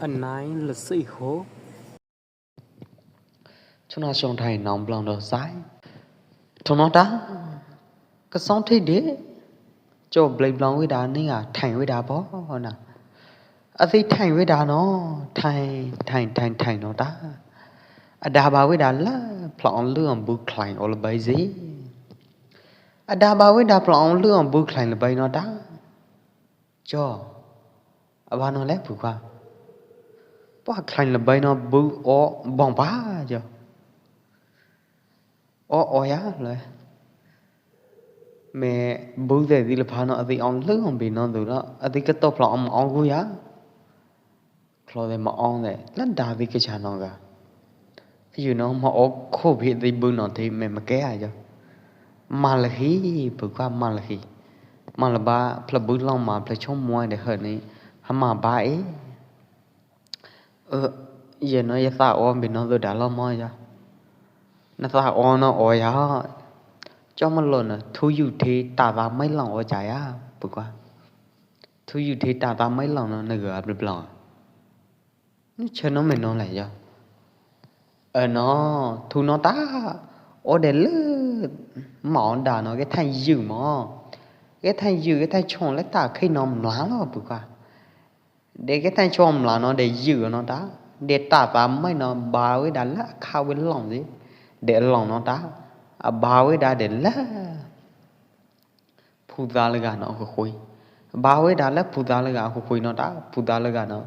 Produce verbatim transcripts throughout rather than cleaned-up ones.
Anai lơ sĭ hô. Chuna song thai nong blong do sai. Thong no ta. Ka song thai de. Cho blai blong wei da ni a thai wei da bo na. A si thai wei da no. Thai, thai, thai, thai no ta. A da ba wei da la. Phlong lư ong bu khlai o la bai zi. A da ba wei da phlong lư ong bu khlai la bai no ta. Cho. A ba no le pu kwa. Pua khlaiñ la bai no bu o bong ba cho. O o ya le. Me bu de di la pha no a di ong lư ong bi no du lo. A di ka to phlong ong ong gu ya. Klo de ma ong de. Lan da di ka cha no ga. Yu no ma o kho bi di bu no di me ma ke a yo. Ma la hi, pu kwa ma la hi. Ma la ba, pla bu long ma, pla chong muai de hơ ni. Ha ma ba e. Ơ, ye no ye sa o bi no du da lo mo ya. Na sa o no o ya. Cho ma lo na, thu yu thi ta da mai long o cha ya, pu kwa. Thu yu thi ta da mai long no, na gơ a bla bla. Nư chơ no me no lai yo. Ơ no, thu no ta, o de lư, ma ong da no, ke thai yư mo. Ke thai yư, ke thai chong le ta, khai no mla lo pu kwa. De ke thai chong mla no, de yư no ta. De ta ta mai no, ba wei da la, kha wei long zi. De long no ta, a ba wei da de la. Phu da lư ga no khu khui. Ba wei da la phu da lư ga khu khui no ta, phu da lư ga no.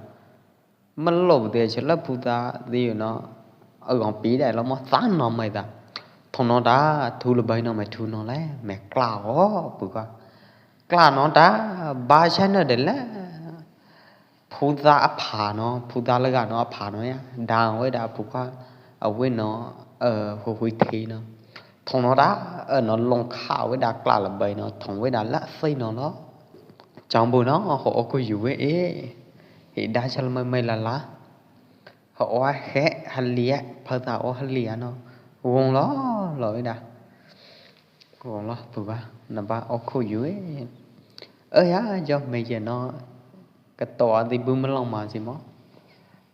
Ma lo de che la phu da di no. A gong pi dai lo mo sa no mai da. Thong no ta, thu la bai no mai thu no le, me kla o, pu kwa. Kla no ta, ba cha no de la. Phu da a pha no, phu da lư ga no a pha no ya. Da wei da pu kwa, a wei no, ơ, khu khui thi no. Thong no ta, ơ, no long kha wei da kla la bai no, thong wei da la si no lo. Chang bu no, ho o ku yu wei e. Hi da cha la mai mai la la. Ho o a he, ha lia, pha da o ha lia no. Gong lo, lo wei da. Gong lo, pu kwa, na ba o ku yu e. Ơ ya, yo me ye no. Ka to a di bu ma long ma zi mo.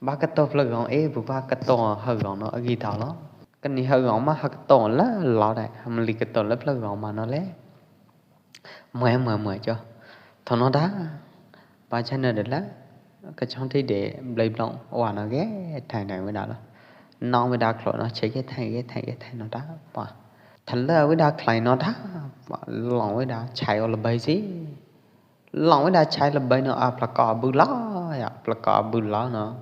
Ba ka to pla gong e, pu ba ka to ha gong no a gi thao lo. Ka ni ha gong ma ha ka to la lo dai. Ha ma li ka to la pla gong ma no le. Mue, mue, mue cho. Thong no ta. Ba cha no de la. Ka chong thi de blai blong. Wa no ke thai thai wei da lo. Nong wei da klo no che ke thai, ke thai, ke thai no ta. Ba. Than la wei da khlai no ta. Ba. Long wei da chai o la bai zi. Long wei da chai la bai no a pla ka bu la ya, pla ka bu la no.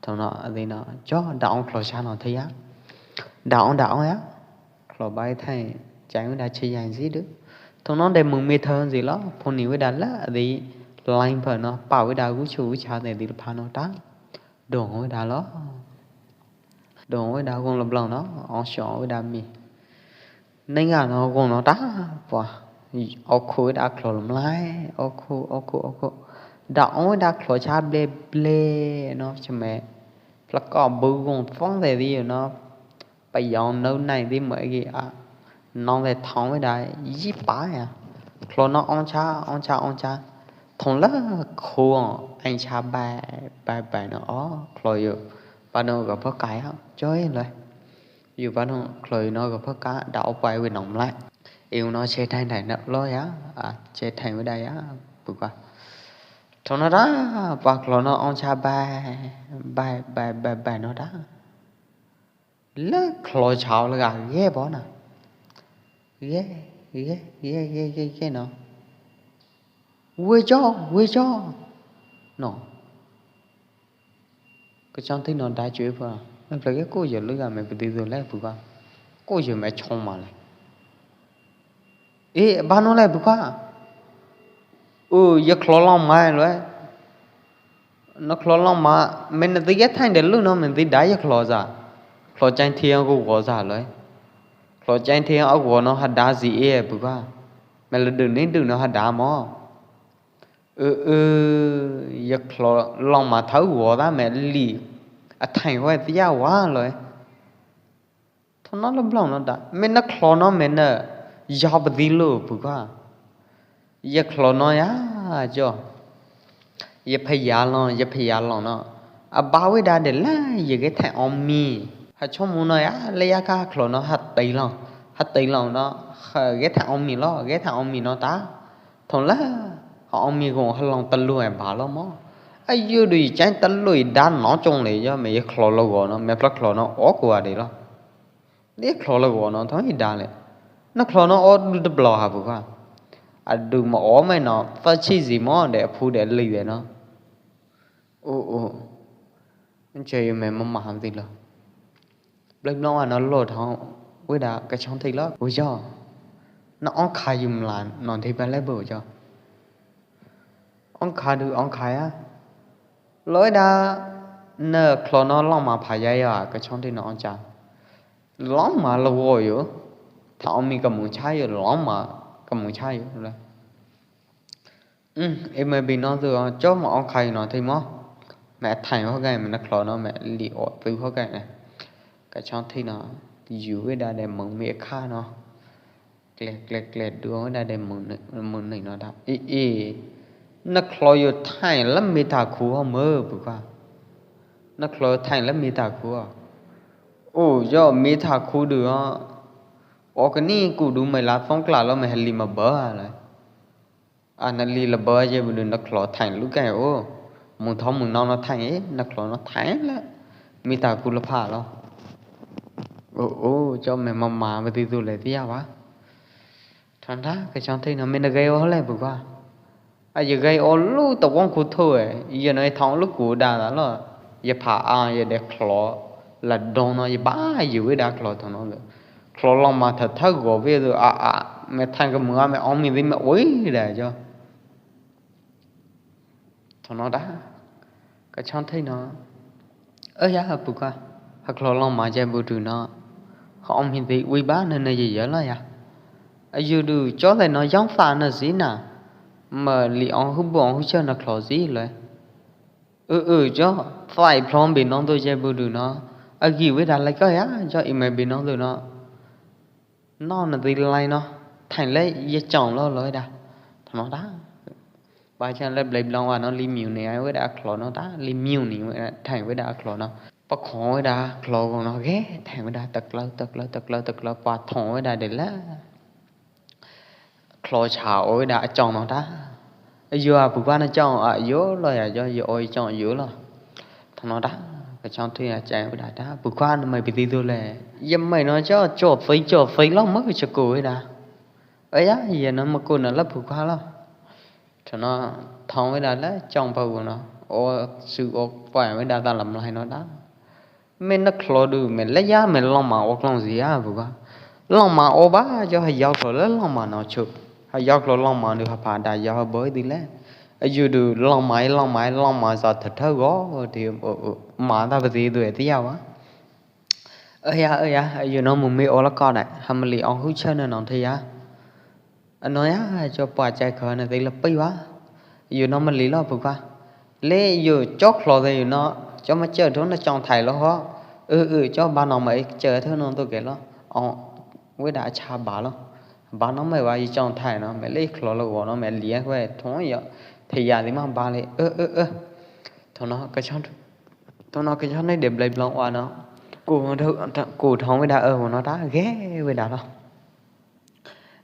Thong no a di no, cho da ong klo cha no the ya. Da ong, da ong ya. Klo bai thai, chai wei da che ya zi du. Thong no de mung mi thơ zi lo, pho ni wei da la a di, lain pha no, pa wei da gu chu gu cha de di la pha no ta. Dong wei da lo. Dong wei da gong la blong no, ong shong wei da mi. Neng a no gong no ta, pua. O khu wei da klo lom lai, o khu, o khu, o khu. Da ong wei da klo cha ble ble no, cha me. Pla ko bu gong phong de di no. Pa yong nau nai di mo e ki a. Nong de thong wei da, yi pa ya. Klo no ong cha, ong cha, ong cha. Thong la khu ong, ong cha bai, bai, bai no, o, klo yu. Pa no ga pho kai ha, choi lai. Yu pa no, klo yu no ga pho ka, da o pai wei nong mlai. Yu no che thai thai no lo ya, a, che thai wei da ya, pu ka. Thong no da, pa klo no ong cha bai, bai, bai, bai, bai no da. Lơ klo chao lơ ga ye bo na. Ye, ye, ye, ye, ye, ye no. Wei cho, wei cho. No. Ka chang thi no da chue pha. Lơ pla ke ko ye lơ ga me pdi du le pu ka. Ko ye me chong ma le. Ê, ba no le pu ka. Ơ, ye klo long ma lo. No klo long ma, me na ti ye thang de lu no, me ti da ye klo za. Klo chang thi ko wo za lo. Klo chang thi a wo no ha da zi e pu ka. Me le du ni du no ha da mo. Ơ, ơ, ye klo long ma thau wo da me li. A thang wa ti ya wa lo. Thong no lơ blong no da. Me na klo no me na. Ya pdi lu pu ka. Ye klo no ya, cho. Ye pha ya long, ye pha ya long no. A ba weda de la, ye ge thai ong mi. Ha chong mu no ya, le ya ka klo no ha tei long. Ha tei long no, ha ge thai ong mi lo, ge thai ong mi no ta. Thong la, ha ong mi gong ha long ta lu e ba lo mo. A yu du i chang ta lu i da no chong le yo, me ye klo lo go no, me pla klo no o ku a de lo. Le klo lo go no, thong i da le. Na klo no o du de blo ha bu ka. A du mo o me no, fa chi zi mo de, phu de li de no. Ô, ô. Nche yu me mama ham ti lo. Blek blong wa no lo thong. Weda ka chong ti lo. Ui yo. Na ong kha yum lan. Non ti ba le bu yo. Ong kha du ong kha ya. Lo weda. Na klo no long ma pha ya ya. Ka chong ti no ong cha. Long ma lo wo yo. Tha ong mi ka mung cha yo. Long ma ka mung cha yo. Lo. Ư, ê mơi ƀing nong tui ơ, chóp mă ong khai nong thei mơ̆. Mẹ thei hŏ gai, mẹ nă khlô nong, mẹ lĭ ôh tui hŏ gai nè. Kơ chong thei nong, yŭ wĭ đa đe mơ̆ng mê kha nong. Klek, klek, klek, đu wĭ đa đe mơ̆ng nê, mơ̆ng nê nong đa. Ê, ê, nă khlô yŭ thei lăm mê tha khu hŏ mơ̆, pơ̆ kha. Nă khlô thei lăm mê tha khu hŏ. Ơ, yua mê tha khu đu hŏ. Ơ, kơ ni ku đu mê la tong kla lơ mê hê lĭ mă bơ hă lĕ. A, nă lĭ lơ bơ yê ƀu đu nă khlô thei lu kai ôh. Mŭng thŏ mŭng nong nă thei ê, nă khlô nă thei lĕ. Mê tha khu lơ pha lơ. Ơ, ơ, chong mê mă mă ƀu ti tu lĕ ti ya wa. Thon tha, kơ chong thei nong mê nă gai ôh lĕ ƀu wa. A, yê gai ôh lu tơ wong khu thu ê, yê nă thong lu ku đa lơ. Yê pha a, yê đe khlô. Lă dong nă, yê ba, yê wĭ đa khlô thong nă lơ. Khlô long mă thơ thơ gô wĭ dư a a, mê thang kơ mŭ a mê ong mê dĭ mê ui đa yô. Thong nă đa. Kơ chong thei nă. Ơ ya hă pŭ kha. Hă khlô long mă jai ƀu tŭ nă. Hă ong mê dĭ ui ba nă nă yê yơ lă ya. A yŭ đu chô lĕ nă yong pha nă zĭ nă. Mă lĭ ong hŭ ƀu ong hŭ chơ nă khlô zĭ lĕ. Ư, ư, chô, phải phlong ƀing nong tui jai ƀu đu nă. A gĭ wĭ đa lai kơ ya, chô ih mê ƀing nong tui nă. Nong nă dĭ lai nă. Thei lĕ yê chong lơ lơ đa. Thong nă đa. Ba chan lĕ blei blong wa nă lĭ miu ni ai wĭ đa khlô nă đa. Lĭ miu ni wĭ đa, thei wĭ đa khlô nă. Pa khong wĭ đa khlô gong nă ghê, thei wĭ đa tơk lơ, tơk lơ, tơk lơ, tơk lơ, pa thong wĭ đa đê lă. Khlô cha ôh wĭ đa chong nă đa. Yua pŭ kha nă chong a yŭ lơ ya yua yua ôi chong yŭ lơ. Thong nă đa, kơ chong thei a chai wĭ đa đa. Pŭ kha nă mê ƀu ti tu lĕ. Yê mê nă chô, chô phei, chô phei lơ mă kơ chơ ku wĭ đa. Ơ ya, yê nă mă ku nă lă pŭ kha lơ. Thong nă, thong wĭ đa lă chong pha u nă. Ô, sư ô, phải wĭ đa ta lăm lai nă đa. Mê nă khlô đu, mê lĕ ya, mê long mă ôh klong zĭ ya, pŭ kha. Long mă ôh ba, yua hă yua khlô lĕ long mă nă chŭ. Hă yua khlô long mă đu hă pha đa yua hă bơi ti lĕ. A yŭ đu long mă, long mă, long mă yua thơ thơ gô, ti, ơ, ơ, mă ta ƀu ti tu ti ya wa. Ơ ya, ơ ya, a yŭ nă mŭ mê ôh lă kơ đa, hă mă lĭ ong hŭ chơ nă nong thei ya. A nă ya, chô pă chai khơ nă tei lă pui wa. Yŭ nă mă lĭ lơ pŭ kha. Lĕ yŭ chô khlô tei yŭ nă, chô mă chơ thô nă chong thei lơ hŏ. Ư, ư, chô ba nong mă chơ thô nong tu kê lơ. Ơ, wĭ đa cha ba lơ. Ba nong mă wa yŭ chong thei nă, mê lĕ khlô lơ gô nă, mê lĭ wĭ thô yŭ. Thei ya ti mă ba lĕ. Ư, ư, ư. Thong nă kơ chong, thong nă kơ chong nă đe blei blong wa nă. Ku thô, ku thong wĭ đa ơ, nă đa, ghê wĭ đa lơ.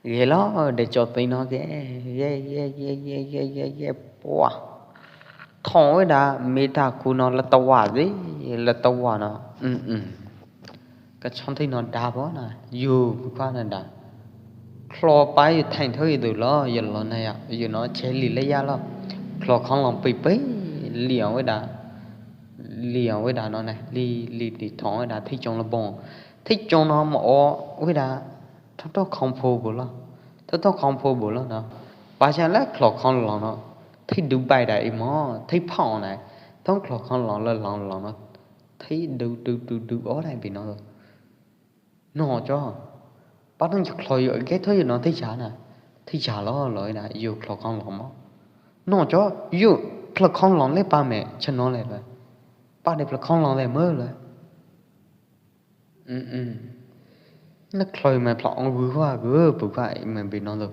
Ghê lơ, đe chô ti nă ghê, ghê, ghê, pua. Thong wĭ đa, mê tha khu nă lă tơ wa zĭ, lă tơ wa nă. Ư, ư. Kơ chong thei nă đa bơ nă, yŭ pŭ kha nă đa. Khlô pa yŭ thei thô yŭ tu lơ, yŭ lơ nă ya, yŭ nă chê lĭ lĕ ya lơ. Khlô khong long pui pui, lĭ ong wĭ đa. Lĭ ong wĭ đa nă nè, lĭ, lĭ, lĭ thong wĭ đa thei chong lơ bông. Thei chong nă mă ôh wĭ đa. Thâu thâu khong pho bơ lơ. Thâu thâu khong pho bơ lơ nă. Ba chan lĕ khlô khong long nă. Thei đu bai đa i mă, thei phao nè. Thâu khlô khong long lơ long long nă. Thei đu, đu, đu, đu ôh đa ƀing nă. Nă chô. Ba nă yŭ khlô yŭ gai thâu yŭ nă thei cha nè. Thei cha lơ lơ nè, yŭ khlô khong long mă. Nă chô, yŭ khlô khong long lĕ ba mê, chă nă lĕ lơ. Ba đe khlô khong long lĕ mơ lơ. Ư, ư. Nă khlô mê phlong ong gŭ hua gŭ pŭ kha mê ƀing nă lơ.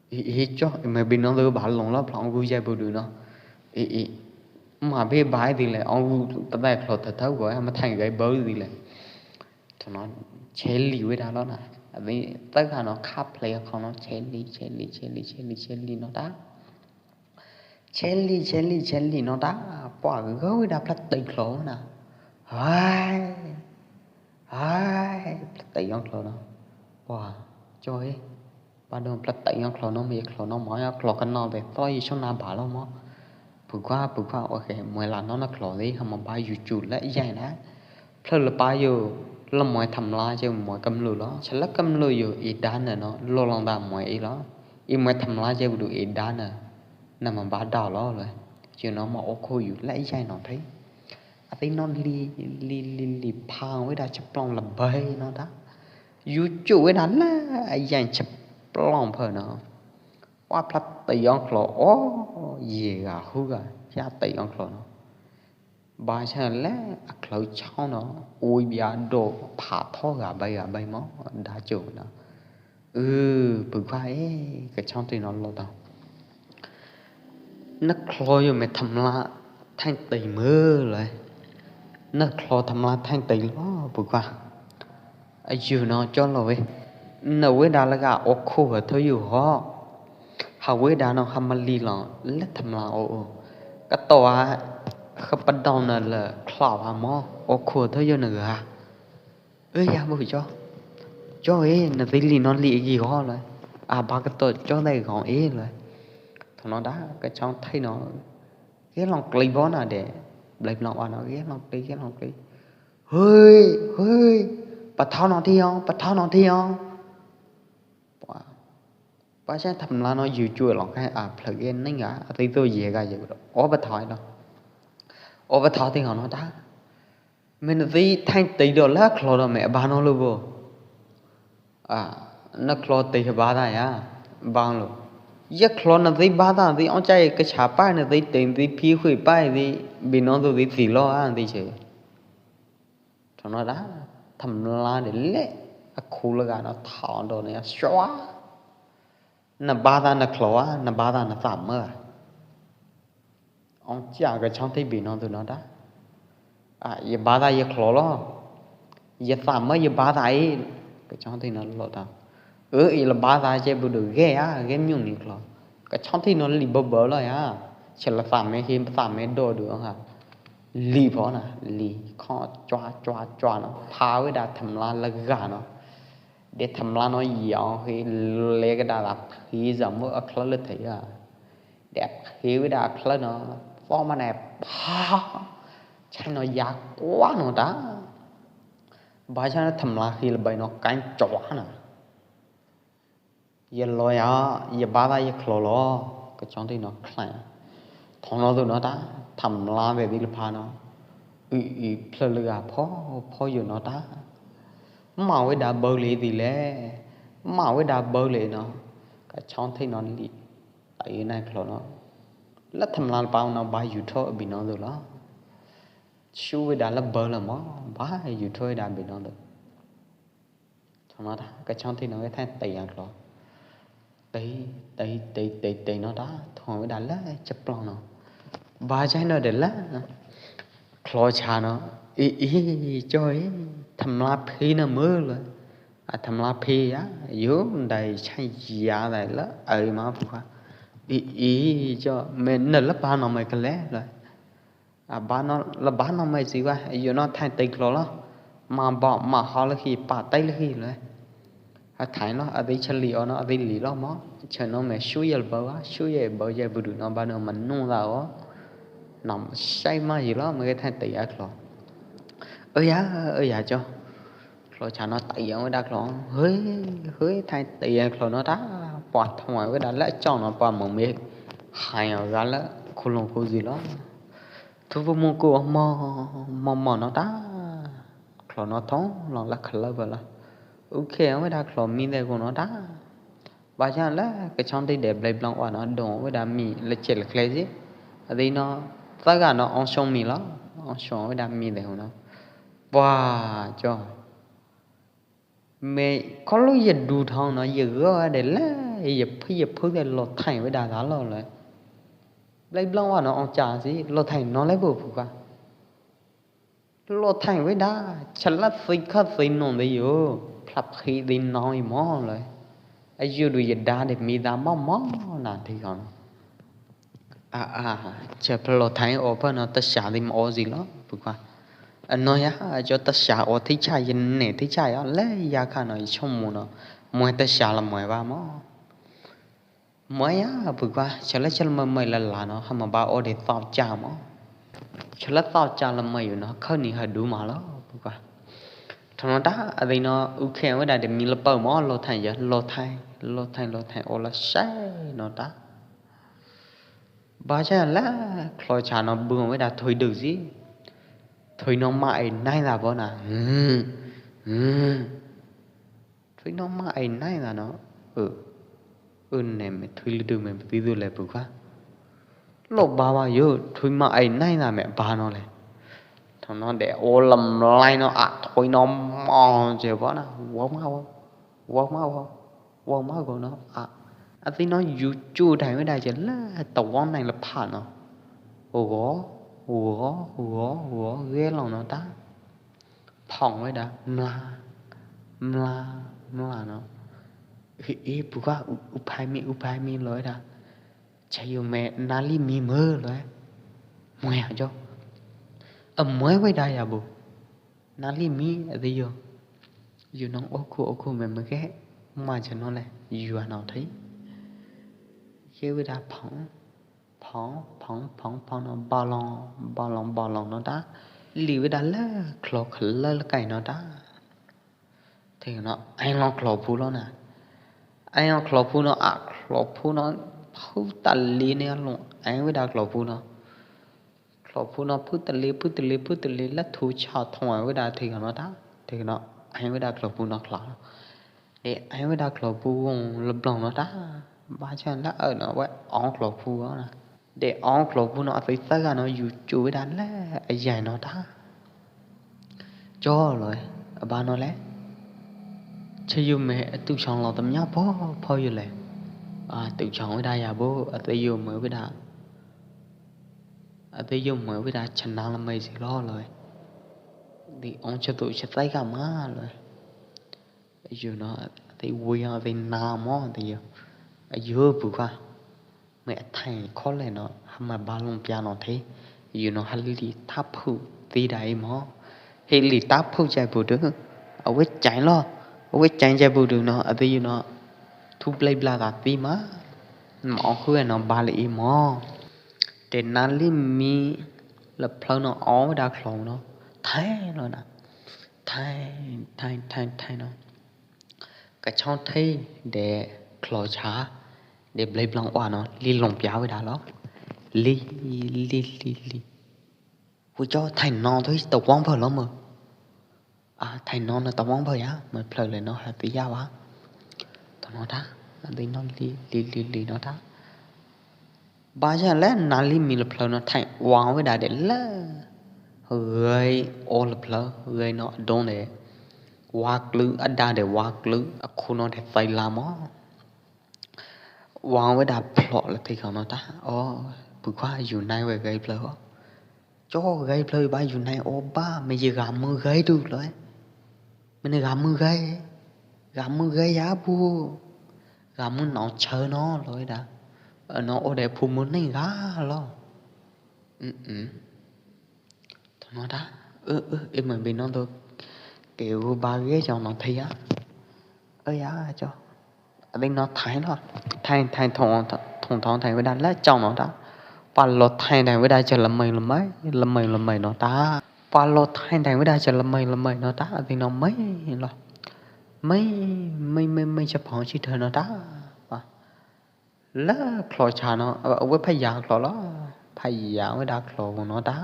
Ê, ê, chô, mê ƀing nă lơ ba long lơ phlong ong gŭ yai ƀu đu nă. Ê, ê. Mă bê bai di leh, ong u ta dai khlor thơ̆ thơ̆ goi, mă thain gai bơ di leh. Tho no, chhe li wei da lo na. Abi, tơ̆ ka no, khap phlei khlor no, chhe li, chhe li, chhe li, chhe li, chhe li no ta. Chhe li, chhe li, chhe li no ta. Pua gơ wei da plat tei khlor na. Hai. Hai, plat tei yong khlor no. Pua, choi. Ba dong plat tei yong khlor no, mă yong khlor no, mă yong khlor ka no de, to yi song na ba lo mă. Pui kua, pui kua, ok, mă la no na khlor de, ha mă ba yu chu la yai na. Phlơ la pa yu, la mă tham la che mă kam lu lo, che la kam lu yu i dan na no, lo long da mă i lo. I mă tham la che bu du i dan na, na mă ba dau lo lo. Che no mă o kho yu la yai no thei. A tei no li, li, li, li phang wei da chaplong la bai no da. Yu chu wei da la yai chaplong phơ no. Wa plat tei yong khlor, o, ye ga hu ga, ya tei yong khlor no. Ba cha le, a khlor chong no, ui bia do, pha tho ga bai ga bai mă, da chu no. Ư, pui kua e, ka chong tei no lo ta. Na khlor yu mă tham la thain tei mơ le. Na khlor tham la thain tei lo, pui kua. A yu no cho lo wei. Na wei da la ga o kho ha tho yu ho. Ha wei da no ha mă li lo, le tham la o o. Ka to a, ha pa dong na le khlor ha mă, o kho tho yu na ga. Ơ ya bu cho. Cho e, na tei li no li ki ho le. A ba ka to cho dai gong e le. Tho no da, ka chong thei no. Ke long klei bo na de. Blai blong wa no, ke long klei, ke long klei. Hơi, hơi. Pa thao no thi ho, pa thao no thi ho. Pua. Pa cha tham la no yu chu long khai a phlak e ning a, a tei to ye ga ye. O pa thao no. O pa thao thi ho no da. Mă na tei thain tei do la khlor do mă ba no lu bo. A, na khlor tei ha ba da ya, bang lu. Ya khlor na tei ba da, tei ong chai ka cha pa na tei tei, tei phi hui pa tei, bi no tu tei ti lo a, tei che. Tho no da, tham la de le, a khu la ga no thao do ne, shwa. Na ba da na khlor a, na ba da na tham mơ a. Ong chia ka chong thei bi no tu no da. A, ye ba da ye khlor lo. Ye tham mơ ye ba da i. Ka chong thei no lo da. Ơ, i la ba da che bu du ge a, ge myung ni khlor. Ka chong thei no li bơ bơ lo ya. Che la tham mơ hi, tham mơ do du ha. Li pho na, li. Kho chua, chua, chua no. Pha wei da tham la la ga no. Để tham la no yong hi le ka da da phi za mơ a khlơ le thei a. Để phi wei da khlơ no, to ma ne pha. Chai no ya kwa no da. Ba cha na tham la hi le bai no kan chua na. Ye lo ya, ye ba da ye khlor lo. Ka chong thei no khlai. Thong no tu no da, tham la be di le pha no. Ư, ư, phlơ le ga pho, pho yu no da. Mă wei da bơ le di le. Mă wei da bơ le no. Ka chong thei no li. Tei nai khlor no. La tham la pa no ba yu tho bi no tu lo. Su wei da la bơ la mă, ba yu tho wei da bi no tu. Thong no da, ka chong thei no wei thain tei yang khlor. Tei, tei, tei, tei, tei no da, thong wei da la chaplong no. Ba chai no de la. Khlor cha no. I, i, cho i, tham la phi na mơ le. A tham la phi ya, yu dai chai ya dai la, ai ma phu kha. I, i, cho, mă na la ba no mă ka le le. A ba no, la ba no mă si wa, yu no thain tei khlor lo. Mă ba, mă ho le hi, pa tei le hi le. A thain lo, a dei chali o no, a dei li lo mă. Che no mă su yel bơ wa, su yel bơ ye bu du no ba no mă nu da o. Nam sai ma yi lo, mă ke thain tei ya khlor. Ơ ya, ơ ya cho. Khlor cha no tei yang wei da khlor. Hơi, hơi, thain tei yang khlor no da. Pua thong wei da la chong no pua mong me. Hai o ga la, khu long khu zi lo. Thu pu mong ku mơ, mơ, mơ no da. Khlor no thong, long la khlơ ba la. Ok, wei da khlor mi de ku no da. Ba cha la, ka chong thei de blai blong wa no, dong wei da mi, la che la khlai zi. A dei no, ta ga no, ong shong mi lo, ong shong wei da mi de hu no. Pua, cho. Mă, kho lu ye du thong no, ye gơ de la, ye phu, ye phu de lo thain wei da da lo le. Blai blang wa no ong cha si, lo thai no lai bo phu ka. Lo thai wei da, cha la si kha si no de yo, phlap khi de no i mo lai. A yu du ya da de mi da mo mo na thi kon. A, a, cha pha lo thai o pha no ta sha de mo o si lo, phu ka. A no ya, a cho ta sha o thi cha, ya ne thi cha ya, le ya kha no, i chong mu no, mo ta sha la mo ba mo. Mai a, phu ka, cha la cha la mai mai la la no, ha ma ba o de tao cha mo. Cha la tao cha la mai yu no, khau ni ha du ma lo, phu ka. Thon no ta, a de no, u khe wei da de mi la pau mo, lo thai ya, lo thai, lo thai, lo thai, o la sai no ta. Ba cha la, khlo cha no bu wei da thoi du si. Thoi no ma ai nai da bo na. Hmm, hmm. Thoi no ma ai nai da no. Ơ. Ơ ne me thoi lu du me ti du le phu ka. Lo ba ba yo thoi ma ai nai da me ba no le. Thon no de o lam lai no a thoi no ma je ba na. Wa ma wa. Wa ma wa. Wa ma go no a. A ti no yu chu dai me dai je la ta wang nai la pha no. Wo, wo, wo, wo, ge long no ta. Phong wei da, mla, mla, mla no. Ê, ê, phu ka, u, u phai mi, u phai mi lo wei da. Cha yu me na li mi mơ lo wei. Mue a jo. A mue wei da ya bu. Na li mi a de yo. Yu nong o khu, o khu me me ke. Ma cha no le. Yu a no thei. Ye wei da phong. Phong, phong, phong, phong no, ba long, ba long, ba long no ta. Li wei da la khlo kha la la kai no ta. Thei no, ai long khlo phu lo na. Ai long khlo phu no, a khlo phu no, phu ta li ne long, ai wei da khlo phu no. Khlo phu no, phu ta li, phu ta li, phu ta li, la thu cha thong ai wei da thei no ta. Thei no, ai wei da khlo phu no khlo. Để ai wei da khlo phu wong la blong no ta. Ba cha la ơ no wei ong khlo phu na. Để ong khlo phu no a tei ta ga no yu chu wei da la a yai no ta. Cho lo, a ba no le. Cha yu me a tu chong lo tam nya pho, pho yu le. A tu chong wei da ya bu, a tei yu me wei da. A tei yu me wei da cha na la mai si lo lo. Di ong cha tu cha tai ga ma lo. Yu no, a tei wei a tei na mo, a tei yu. A yu bu ka. Me a thai kho le no, ha ma ba long pia no thei. Yu no ha li ta phu ti dai mo. He li ta phu chai bu du. A wei chai lo. A wei chai chai bu du no, a tei yu no. Thu blai bla ta ti ma. Ma ong khu no ba le i mo. Te na li mi la phlau no ong wei da khlo no. Thai lo na. Thai, thai, thai, thai no. Ka chong thei de khlo cha, de blai blang wa no, li long pia wei da lo. Li, li, li, li. Wu cho thai no thoi ta wang pha lo mo. A, thai no no ta wang pha ya, ma phlau le no ha ti ya wa. Ta no ta, a ti no li, li, li, li no ta. Ba ya le na li mi la phlau no thai wang wei da de le. Gai o la phlau, gai no dong de. Wa klư, a da de wa klư, a khu no de tai la mo. Wang wei da phlau la thei khau no ta. O, bu kwa yu nai wei gai phlau o. Cho gai phlau ba yu nai o ba, me ye ga mơ gai du lo. Me ne ga mơ gai. Ga mơ gai ya bu. Ga mơ no chơ no lo da. Ơ no o de phu mơ neng ga lo. Ư ư. Thong no ta. Ư ư, ê mơ bi no to. Kêu ba gai cho no thei ya. Ơ ya cho. A ti no thai no. Thai, thai thong, thong thong thai wei da la chong no ta. Pa lo thai thai wei da cha la mai la mai, la mai la mai no ta. Pa lo thai thai wei da cha la mai la mai no ta. A ti no mai lo. Mai, mai, mai, mai cha phong chi thơ no ta. Pa. La khlo cha no, a wei pha ya khlo lo. Pha ya wei da khlo no ta.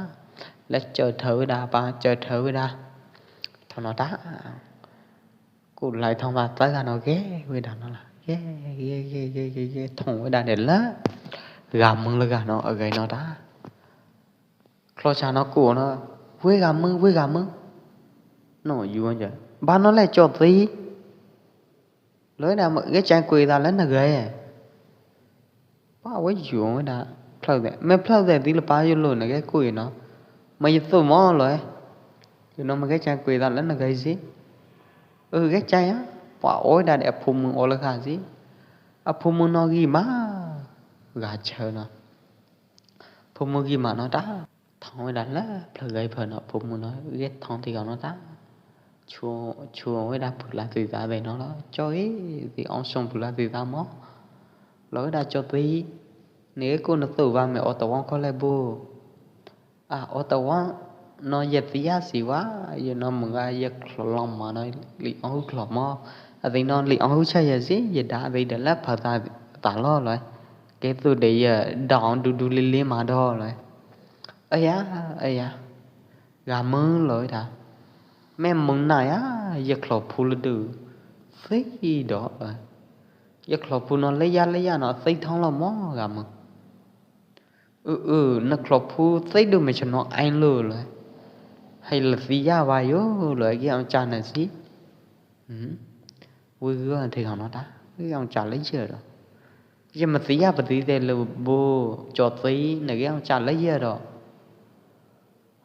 La chơ thơ wei da, pa chơ thơ wei da. Thong no ta. Ku lai thong wa tla ga no ge wei da no la. Ge, ge, ge, ge, ge, ge, thong wei da de la. Ga mơ la ga no, a gai no ta. Khlo cha no ku no. Wei ga mơ, wei ga mơ. No, yu ja. Ba no le cho ti. Loi da mơ ge chang kui da le na gai. Pa wei yu wei da. Mej plhao de di la pa yo lo na ke kui no. Ma yo tu mo lo e. Yo no ma ke chang kui da la na ke si. Ư ke chang ya. Wa oi da de a phu mưng o la ka si. A phu mưng no gi ma. Ga chơ no. Phu mưng gi ma no ta. Thong wei da la plhao gai pha no phu mưng no. Ư ke thong ti ka no ta. Chua, chua wei da phu la ti da de no lo. Cho i, ti ong song phu la ti da mo. Lo wei da cho ti. Ni ko na tu wa me o ta wang ko le bu. A, o ta wang no ye ti ya si wa, ye no mung a ye klo long ma no li ong hu klo mo. A ti no li ong hu cha ye si, ye da ti da la pha ta, ta lo lo. Ke tu de ye da ong du du li li ma do lo. Ơ ya, ơ ya. Ga mưng lo da. Mej mưng na ya, ye klo phu le du. Thi do lo. Ye klo phu no le ya le ya no thi thong lo mo ga mưng. Ư, ư, na klo phu tei du me chano ain lu le. Hai le ti ya wa yo le ke ong cha na si. Hm. Wi gua thei hong no ta. Wi ong cha le ye ro. Ye ma ti ya pa ti te le bu cho tei na ke ong cha le ye ro.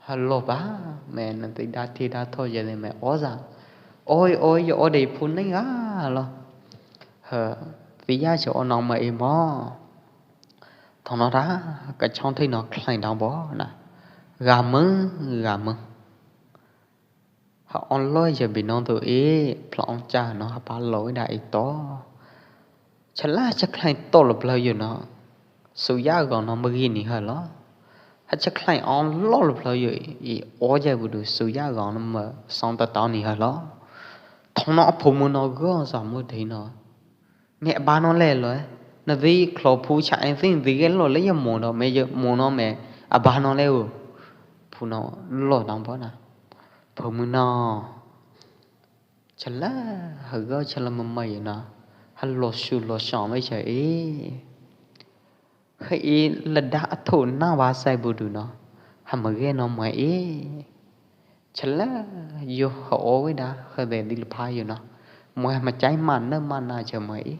Ha lo pa, me na ti da thi da tho ye le me o za. Oi, oi, ye o de phu neng a lo. Ha, ti ya cho o nong ma i mo. Thong no ta, ka chong thei no khlaiñ dang bo na. Ga mưng, ga mưng. Ha ong loi ye bi nong tu i, phlong ong cha no ha pa loi da i to. Cha la cha khlaiñ to lo plhao yo no. Su ya gong no ma gi ni ha lo. Ha cha khlaiñ ong lo lo plhao yo i, o ye bu du su ya gong no ma song ta tao ni ha lo. Thong no phu mu no gong sa mu thei no. Meh ba no le lo, na di klo phu cha en sing di ge lo le ye mo no, meh ye mo no meh a ba no le u. Phu no lo dang bo na. Phu mu no. Cha la, ha go cha la ma mai na. Ha lo su lo song mai cha e. Hei i la da a thu na wa sai bu du no. Ha ma ge no mai e. Cha la, yo ha o wei da, ha de di la pha yo no. Mai ma chai ma na ma na cha mai e.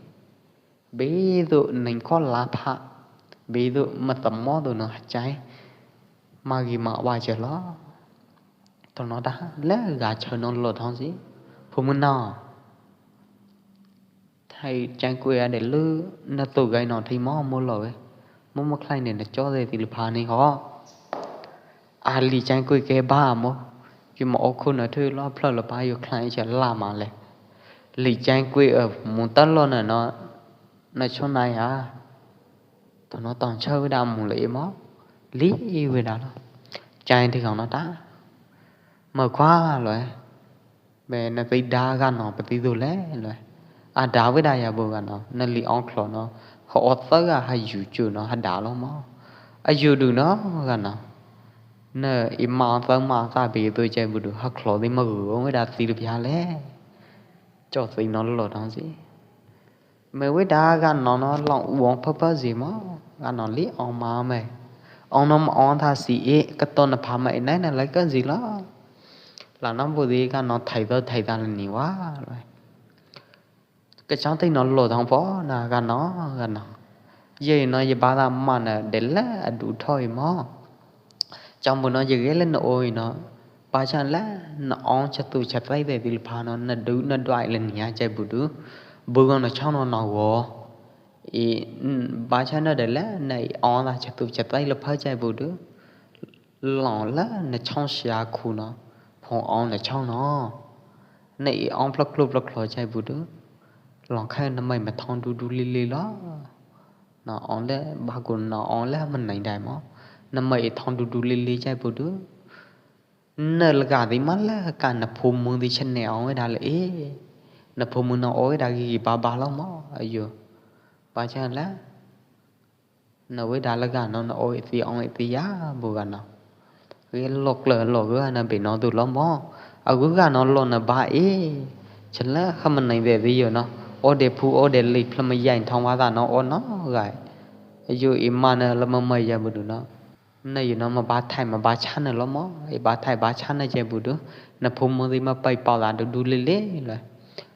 Be du neng ko la pha. Be du ma ta mo du no ha chai. Ma gi ma wa cha lo. Thong no ta, la ga cha no lo thong si. Phu mu no. Thai chang kui a de lu, na tu gai no thi mo mo lo e. Mo mo khlai ne na cho de ti lu pha ni ho. A li chang kui ke ba mo. Yu mo o khu na thu lo phlơ lo pa yu khlai cha la ma le. Li chang kui a mu ta lo na no, na cho nai a. Thong no tong chau da mu le mo. Li i we da lo. Chang thi khong no ta. Mo khua lo e. Be na ti da ga no pa ti du le lo. A da we da ya bu ga no. Na li ong klo no. Ha o tơ ga ha yu chu no ha da lo mo. A yu du no ga no. Na i ma tơ ma ta be du chai bu du ha klo di ma gu we da ti du pia le. Cho ti no lo dang si. Me we da ga no no long u ong pha pha si mo. Ga no li ong ma me. Ong no ma ong tha si e ka ton na pha ma e nai na lai ka si lo. La no bu di ka no thai do thai da la ni wa. Ka chang thai no lo thang po na ka no, ka no. Ye no ye ba da ma na de la a du thoi mo. Chang bu no ye ge le no oi no. Ba chang la na ong cha tu cha tai de di pha no na du na duai le ni a chai bu du. Bu no chang no no wo. I, mm, ba cha na de la na i ong da cha tu cha tai le pha chai bu du. Long la na chong sia khu no, phong ong na chong no. Na i ong plak kluk plak klo chai bu du. Long khai na mai ma thong du du li li lo. Na ong le ba gu na ong le ma nai dai mo. Na mai i thong du du li li chai bu du. Na la ga di ma la ka na phu mung di chen ne ong we da le e. Na phu mung no ong we da gi ba ba lo mo. Ayo. Ba cha la. Na we da la ga no na oi ti ong ti ya bu ga no. Ge lok le lok ge na be no du lo mo. A gu ga no lo na ba e. Chen la ha ma nai de di yo no. O de phu o de li phlama yai thong wa da no o no gai. Yo i ma na la ma mai ya bu du no. Na yo no ma ba thai ma ba chan na lo mo. I ba thai ba chan na je bu du. Na phu mo di ma pai pau da du du le le le.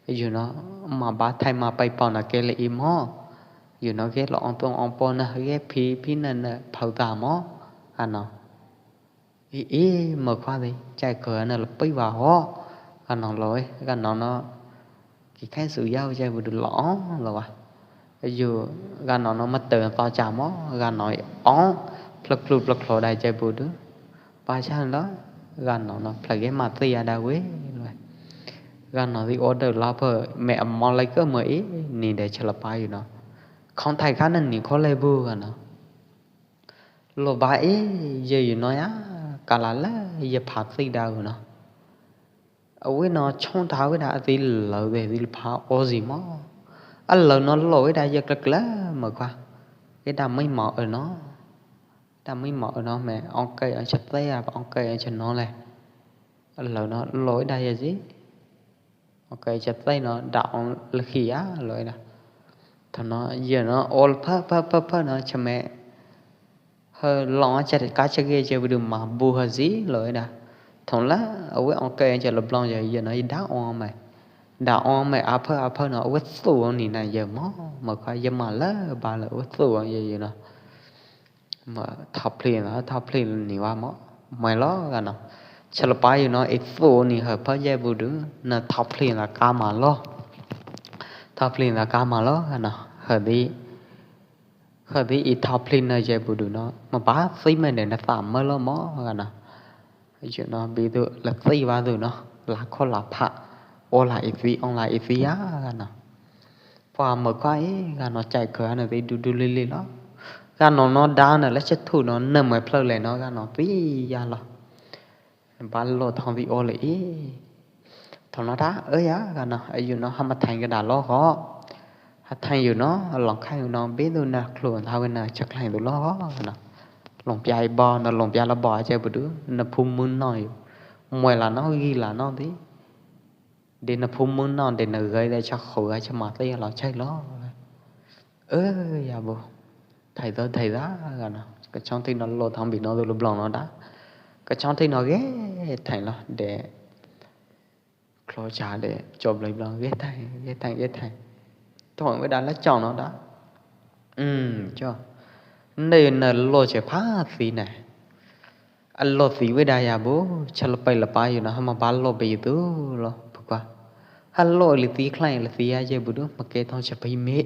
Yo no ma ba thai ma pai pau na ke le i mo. Yua no geh lo ong tuong ong po na geh phi phi na na phau ta mo, ha no. Ih, ih, mă kua di, chai kơ na lo pui wa ho, ha no lo, ha no no. Ki khai su yau chai bu du lo ong lo wa. Yu, ha no no mă tơ to cha mo, ha no ong, plak plu plak lo dai chai bu du. Pa chan lo, ha no no, plak geh ma ti ya da we lo. Ha no di order la pơ, mẹ mong lai kơ mơ i, ni de chla pa yu no. Không thầy khác nên nghỉ khó lê bu ha no. Lo ba i, ye yu no ya, ka la la, ye pha ti da u no. Awe no chong tha we da di lơ de di pha o zi mo. A lơ no lo we da ye klak la, mă kua. Ye da mai mo e no. Da mai mo e no mẹ, ong kai ong chat te a, ong kai ong chat no le. A lơ no lo we da ye zi. Ok, cha tei no, da ong lơ khi a, lo i da. Tho no, ye no, ol pha, pha, pha, pha no, cha mẹ. Hơ, long a cha ka cha ge cha bu du ma bu hơ zi, lo i da. Thong la, awe ong ke cha lo blong ye, ye no, i da ong mai. Da ong mai, a pha, a pha no, awe su ong ni na ye mo, ma kha ye ma la, ba la, awe su ong ye, ye no. Mă thao phlin, thao phlin ni wa mo, mai lo ha no. Chal pa yu no, i su ni hơ pha ye bu du, na thao phlin la ka ma lo. Thao phlin la ka ma lo ha no. Hơ di, hơ di i thao phlin na ye bu du no. Mă ba si mai ne na sa mơ lo mo ha no. Yu no bi du la si wa du no. La kho la pha. O la i si, ong la i si ya ha no. Pua mơ kua i, ha no chai kơ ha no di du du li li lo. Ha no no da na la cha thu no, na mai phlơ le no, ha no pi ya lo. Ba lo thong di o le i. Thong no da, ơ ya, ha no, ơ yu no, ha ma thang ka da lo ho. Ha thang yu no, long khai yu no, bi du na khlun, ha we na cha khlai du lo ho, ha no. Long pia i bo, no long pia lo bo, cha bu du, na phu mun no yu. Mui la no, gi la no di. Di na phu mun no, di na gai de cha khu, cha ma ti lo chai lo. Ơ, ya bu. Thai do, thai da, ha no. Ka chong ti no lo thong bi no du lo blong no da. Ka chong ti no ge, thai lo, de. Klo cha de, chop lai blong, ge thai, ge thai, ge thai. Thong we da la chong no da. Ừm, cho. Nde na lo che pha si ne. A lo si we da ya bu, cha lo pai la pa yu no, ha ma ba lo be yu du lo, pu kua. Ha lo li si khlai li si ya che bu du, ma ke thong cha pai me.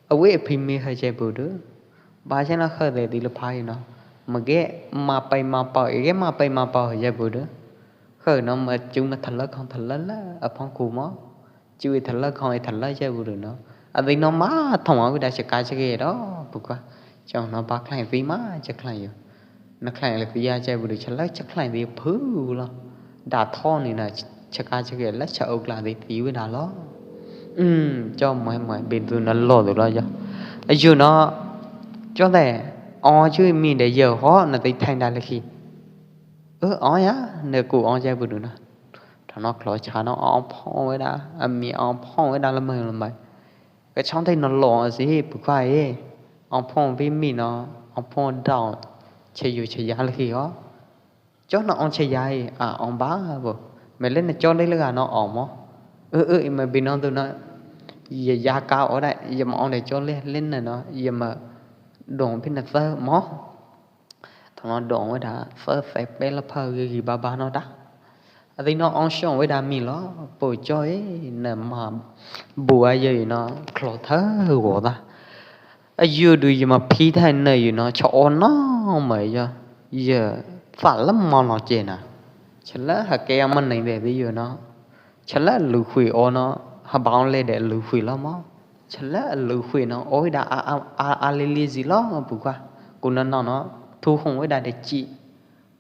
A we pai me ha che bu du. Ba che na kha de di lo pa yu no. Ma ge ma pai ma pau, ge ma pai ma pau ha che bu du. Kha no ma chu ma tha la khong tha la la, a phong ku mo. Chu i tha la khong i tha la che bu du no. A di no ma thong a we da che ka che ge do, pu kua. Chong no ba khlai si ma che khlai yu. Na khlai le pia che bu du cha la cha khlai di phu lo. Da tho ni na cha ka cha ge la cha ok la di ti we da lo. Ừm, cho mai mai bi du na lo du lo cho. Yu no, cho de, o chu mi de yo ho na ti thang da le khi. Ơ, o ya, ne ku o che bu du na. Tha no klo cha no o phong we da, a mi o phong we da la mai la mai. Ka chong thai no lo si, pu kua e. O phong bi mi no, o phong dau, che yu che ya le khi ho. Cho no ong che yai, a ong ba bo. Me le na cho le le ga no ong mo. Ơ ơ i ma bi no du no. Ye ya ka o da, ye ma ong de cho le, le na no, ye ma dong bi na sa mo. Thong no dong we da, sa sa pe la pha gi gi ba ba no da. A di no ong shong we da mi lo, pu cho e, na ma bu a ye no, klo tha wo da. A yu du yu ma phi thai na yu no, cha o no ma yo. Ye, fa la ma no che na. Cha la ha ke ma nei de di yu no. Cha la lu khui o no, ha ba ong le de lu khui lo mo. Cha la lu khui no, o da a, a, a, a li li zi lo pu kua. Ku no no no, thu hong we da de chi.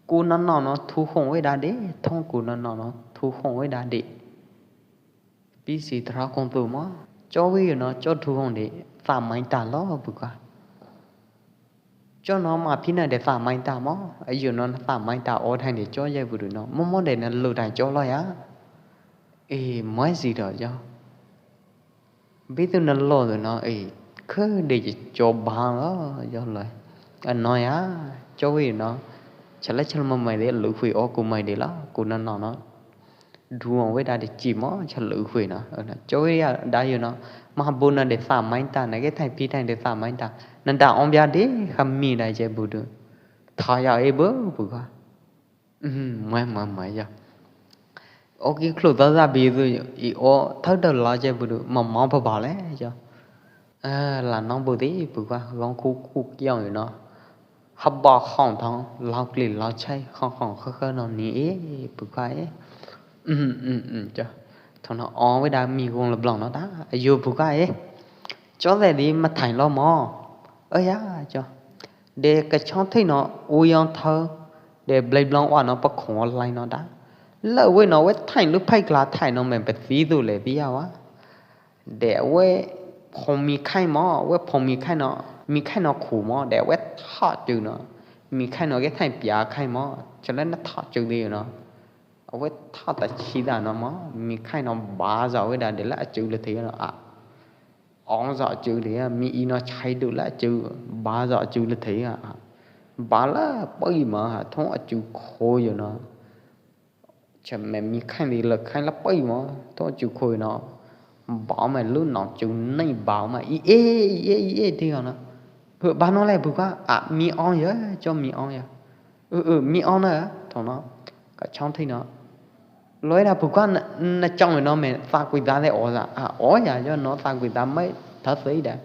Ku no no no, thu hong we da de, thong ku no no no, thu hong we da de. Pi si tra kong tu mo, cho wi no, cho thu hong de, sa mai ta lo pu kua. Cho no ma phi na de sa mai ta mo, a yu no sa mai ta o thai de cho ye bu du no, mo mo de na lu thai cho lo ya. E, mai si do yo. Bi tu na lo du no, e, khe de cho ba lo, yo lo. A no ya, cho wi no, cha la cha ma mai de lu khui o ku mai de lo, ku no no no. Dua wei da de chi mo cha lu hui no. Cho wei ya da yo no. Ma bu na de sa mai ta, na ke thai pi thai de sa mai ta. Na da ong bia de ha mi da je bu du. Tha ya e bu bu ka. Mai mai mai ya. O ki khlu ta da bi du i o thau da la je bu du. Ma ma pa ba le ya. Ơ, la nong bu di bu ka gong khu khu kiong yo no. Hap bok hong thong, lau kli lau chai, hong hong khơ khơ no ni e, pui kua e. Ưm, ưm, ưm, cho. Thong no ong wei da mi gong la blong no da, ayu pui kua e. Cho le di ma thain lo mo. Ơ ya, cho. De ka chong thei no, u yong thơ. De blei blong wa no pa khong lai no da. Lơ wei no wei thain lu phai kla thain no men pa si du le bi ya wa. Để wei phong mi khai mo, wei phong mi khai no, mi khai no khu mo, để wei thọ chư no. Mi khai no ke thai pia khai mo, cho nên nó thọ chư đi no. Wei thọ ta chi da no mo, mi khai no ba dọ wei da để la chư le thei no a. Ong dọ chư đi a, mi i no chai du la chư, ba dọ chư le thei a. Ba la poi ma ha, thong a chư khô yo no. Chăm mẹ mi khai đi lơ khai lắp pai mo, to chu khôi no. Bảo mẹ lũ nòng chu nây bảo mẹ i ê, i ê, i ê đi no. Hơ ba no lẹ bu ka, a, mi ong yơ, cho mi ong yơ. Ư, ư, mi ong nơ, thong no. Ka chong thei no. Lôi da bu ka na, na chong no mẹ ta quy ta lẹ o da. A, o ya, cho no ta quy ta mai, thơ sấy da.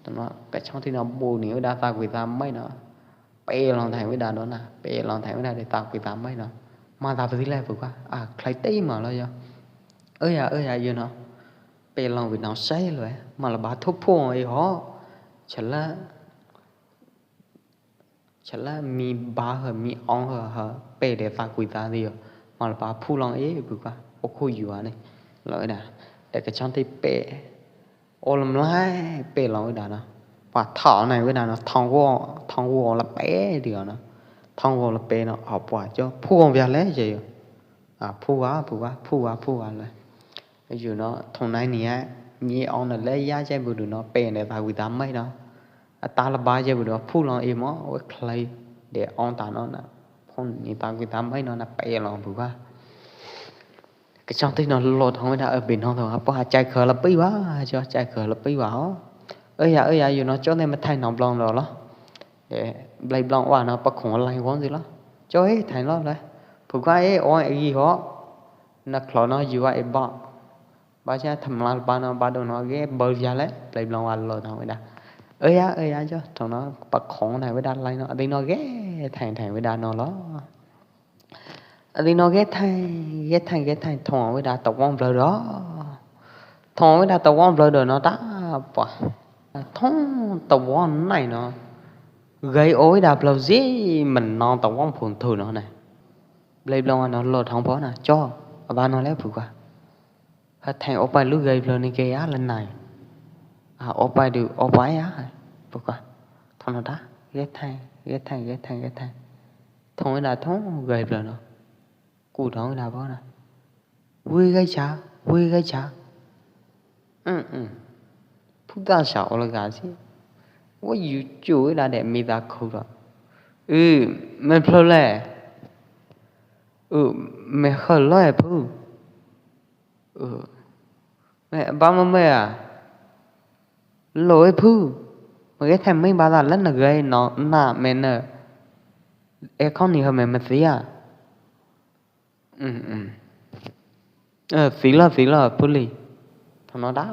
Thong no, ka chong thei no bu ni da ta quy ta mai no. Pe lòng thai wei da đó na, pe lòng thai wei da để tao quy ta mai no. Ma ta phi lai pui kua, a, khlai tei ma lo yo. Ơ ya, ơ ya, yo no. Pe lòng wei no sai lo, ma la ba thup phuong i ho. Chả là, chả là mi ba hơ, mi ong hơ, hơ, pe để tao quy ta đi yo. Ma la ba phu lòng e pui kua, ô khu yua ne. Lo da, để ka chong thei pe. Ô lăm lai pe lòng wei da no. Pua thao nai wei da no, thong wo, thong wo la pe di no. Thong wo la pe no, a pua cho, phu wong bia le je yo. A, phu wa, phu wa, phu wa, phu wa le. Yo no, thong nai ni a, mi ong no le ya je bu du no, pe ne ta wi ta mai no. A ta la ba je bu du, phu lòng i mo, wei khlai, de ong ta no na. Phong ni ta wi ta mai no na pe lòng bu wa. Ka chong thei no lột hong wei da, ơ, bi no to, a, pua chai khơ la pui wa, cho chai khơ la pui wa ho. Ơ ya, ơ ya, yo no cho ne ma thai no blong lo lo. Để blei blong wa no pa khong lai wong di lo. Cho e thai lo le. Pui kua e, o e gi ho. Na khlo no yu wa e ba. Ba cha tham la ba no, ba do no ge bơ ya le. Blei blong wa lột hong wei da. Ơ ya, ơ ya, cho. Thong no pa khong nai wei da lai no. A di no ge thai thai wei da no lo. A di no ge thai, ge thai, ge thai, thong wei da ta wong blơ do. Thong wei da ta wong blơ do no ta pua. Thong ta wong nai no. Gai o wei da blơ zi, măn no ta wong phun thu no nai. Blei blong wa no lo thong po na, cho, a ba no le pui kua. Ha thai o pai lu gai blơ ni ke ya la nai. A o pai du, o pai ya, pui kua. Thong no ta, ge thai, ge thai, ge thai, ge thai. Thong wei da thong gai blơ no. Ku thong wei da bo na. Wei gai cha, wei gai cha. Ư, ư. Phu ta sa o la ga si. Wei yu chu wei da de mi da khu ro. Ư, me phlô le. Ư, me khơ lo e phu. Ư. Mẹ ba ma mẹ à. Lo e phu. Mẹ ke thèm mẹ ba la lăn na gai no na mẹ nơ. E khong ni hơ mẹ mẹ si à. Ư, ư. Ơ, si lo, si lo, phu li. Thong no da.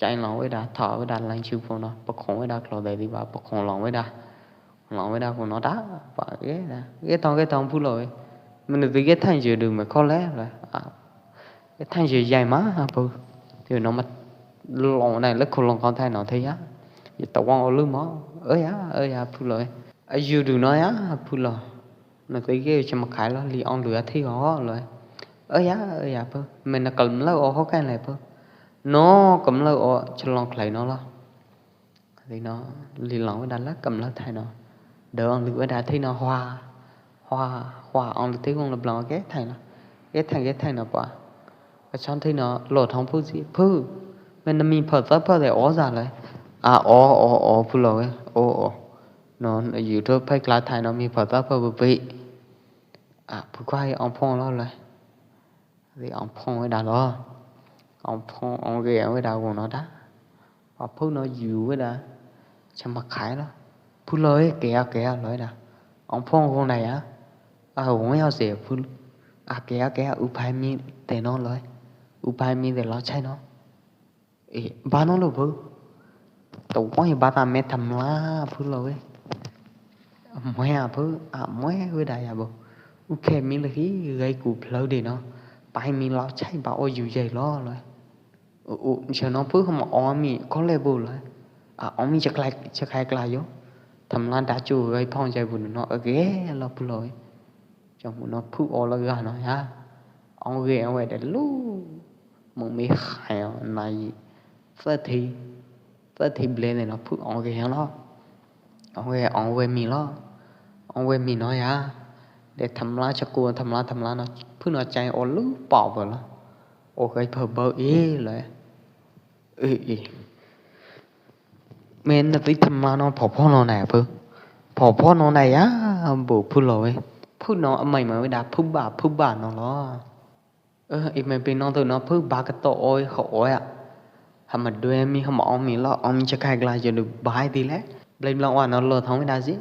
Chai lòng wei da, thọ wei da, lăng chư phu no. Pa khong wei da, klo dai di ba, pa khong lòng wei da. Lòng wei da, phu no da. Pa ge da. Ge thong, ge thong phu lo wei. Mẹ nơ si ge thang jeu du mẹ kho le, le. A. Ge thang jeu yai ma, a phu. Yo no ma lòng nai, le kho lòng kho thai no thei ya. Yo ta wong o lu mo. Ơ ya, ơ ya, phu lo wei. A yu du no ya, phu lo. No te ge chăm ma khai lo, li ong lu a thi ho lo. Ơ ya, ơ ya phu. Mẹ na kam lo o ho kai le phu. No, kam lo o, chalong khlai no lo. Li no, li long wei da la kam lo thai no. Đơ ong lu wei da thi no hua. Hua, hua ong lu thi hung lo blong ge thai no. Ge thai, ge thai no pua. Ka chong thi no, lo thong phu si, phu. Mẹ na mi phơ sa phơ de o sa le. A, o, o, o, phu lo wei. O, o. No, YouTube phai kla thai no mi phơ ta phơ bơ pi. A, phu kua i ong phong lo lai. Ong phong weda lo. Ong phong, ong ge weda wo no da. Wa phun no yu weda. Chama khai lo. Phun lo e, kea, kea lo da. Ong phong wo na ya. A, wo ya se phun. A, kea, kea, u phai mi te no lo e. U phai mi te lo chai no. E, ba no lo phun. To wai ba ta me tham la phun lo e. Mwe a phun, a mwe weda ya bo. U khe mi lo hi, gai ku phlau de no. Pai mi lo chai ba o yu yai lo lo e. U, u, nchao no phun hma ong mi, ko le bu lo. A, ong mi chaklai, chaklai kla yo. Tham la da chu gai phong jai bu no, a ge lo phun lo. Chong mu no phun o lo ga no ya. Ong ge, ong ge de lu. Mong mi khai o nai. Phơ thi. Phơ thi ble ne no phun ong ge lo. Ong ge, ong ge mi lo. Ong ge mi no ya. De tham la chaku, tham la, tham la no. Phun no chai o lu pao bo lo. O gai phơ bơ e lo. Ê, ê. Men na tui tham la no pho pho no nai phun. Pho pho no nai ya, bu phun lo e. Phun no mai mai da phun ba, phun ba no lo. Ơ, i men pi no tu no phun ba ka to oi kho oi a. Hma due mi hma ong mi lo, ong mi chakai kla yo du bai di le. Blei blong wa no lo thong mi da ji.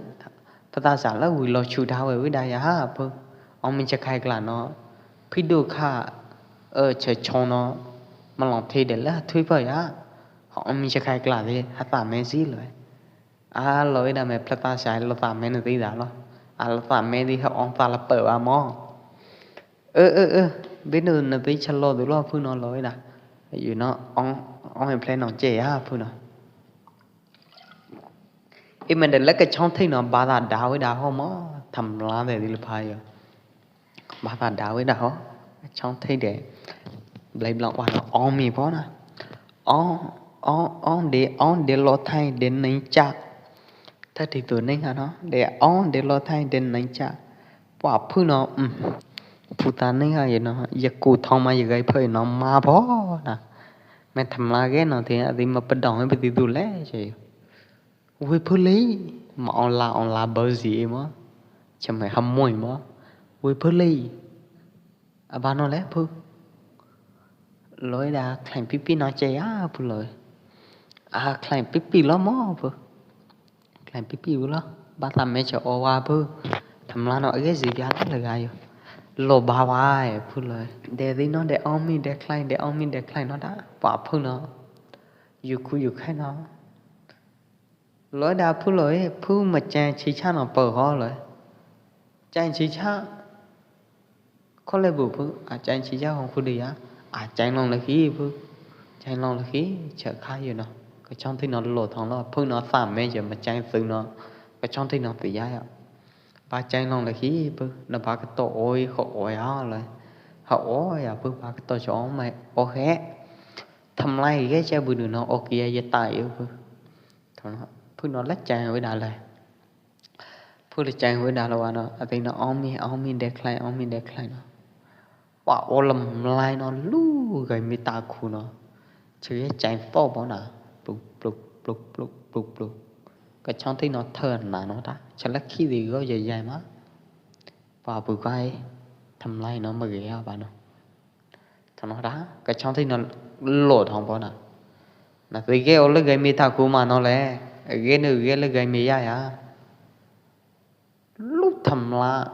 Pha ta sa la wi lo chu da we wi da ya ha phun. Ong mi chakai kla no. Phi du kha, ơ, che chong no. Ma long thi de la thui pa ya. Hong mi chakai kla de, ha ta me si lo. A lo ida me phlata sai lo ta me na ti da lo. A lo ta me di ha ong ta la pe wa mo. Ơ, ơ, ơ, be nu na ti cha lo du lo phun no lo ida. Yu no ong, ong me phle no che ya phun no. I men de le ka chong thi no ba ta da wi da ho mo. Tham la de di le pha yo. Ba ta da wi da ho. Chong thi de. Blei blong wa no ong mi pho na. Ong, ong, ong de, ong de lo thai de neng cha. Tha thi tu neng ha no. De ong de lo thai de neng cha. Pua phun no, um. Phu ta neng ha ye no. Ye ku thong ma ye gai phe no ma pho na. Me tham la ge no thi a di ma pa dong pe ti du le che. Ui phun li, ma ong la, ong la bơ ji mo. Cha mai ha mui mo. Ui phun li. A ba no le phun. Loi da khlain pi pi no che ya phun loi. A khlain pi pi lo mo phun. Khlain pi pi lo. Ba ta me cha o wa phun. Tham la no ge ji bia le ga yo. Lo ba wa e phun loi. De di no de ong mi de khlain, de ong mi de khlain no da. Pa phun no. Yu khu yu khai no. Loi da phun loi, phun ma chang chi cha no pơ ho loi. Chang chi cha. Kho le bu phun, a chang chi cha hong khu di ya. A chang long le khi phun. Chang long le khi, cha kha yu no. Ka chong thi no lo thong lo, phun no sa me je ma chang su no. Ka chong thi no ti ya ya. Ba chang long le khi phun, na ba ka to oi, kho oi ha loi. Ha oi ya phun, ba ka to cho ong mai, o he. Tham lai ge cha bu nu no, o kia ye ta yu phun. Thong no, phun no la chang wei da lai. Phun la chang wei da lo wa no, a ti no ong mi, ong mi de khlai, ong mi de khlai no. Wa o lam lai no lu gai mi ta khu no. Chang ye chang to bo na, pluk, pluk, pluk, pluk, pluk, pluk. Ka chong thi no thơ na no ta, cha la khi di go ye yai ma. Wa bu gai, tham lai no ma ge ya ba no. Thong no da, ka chong thi no lo thong bo na. Na ti ge o le gai mi ta khu ma no le, ge nu ge le gai mi ya ya. Lu tham la,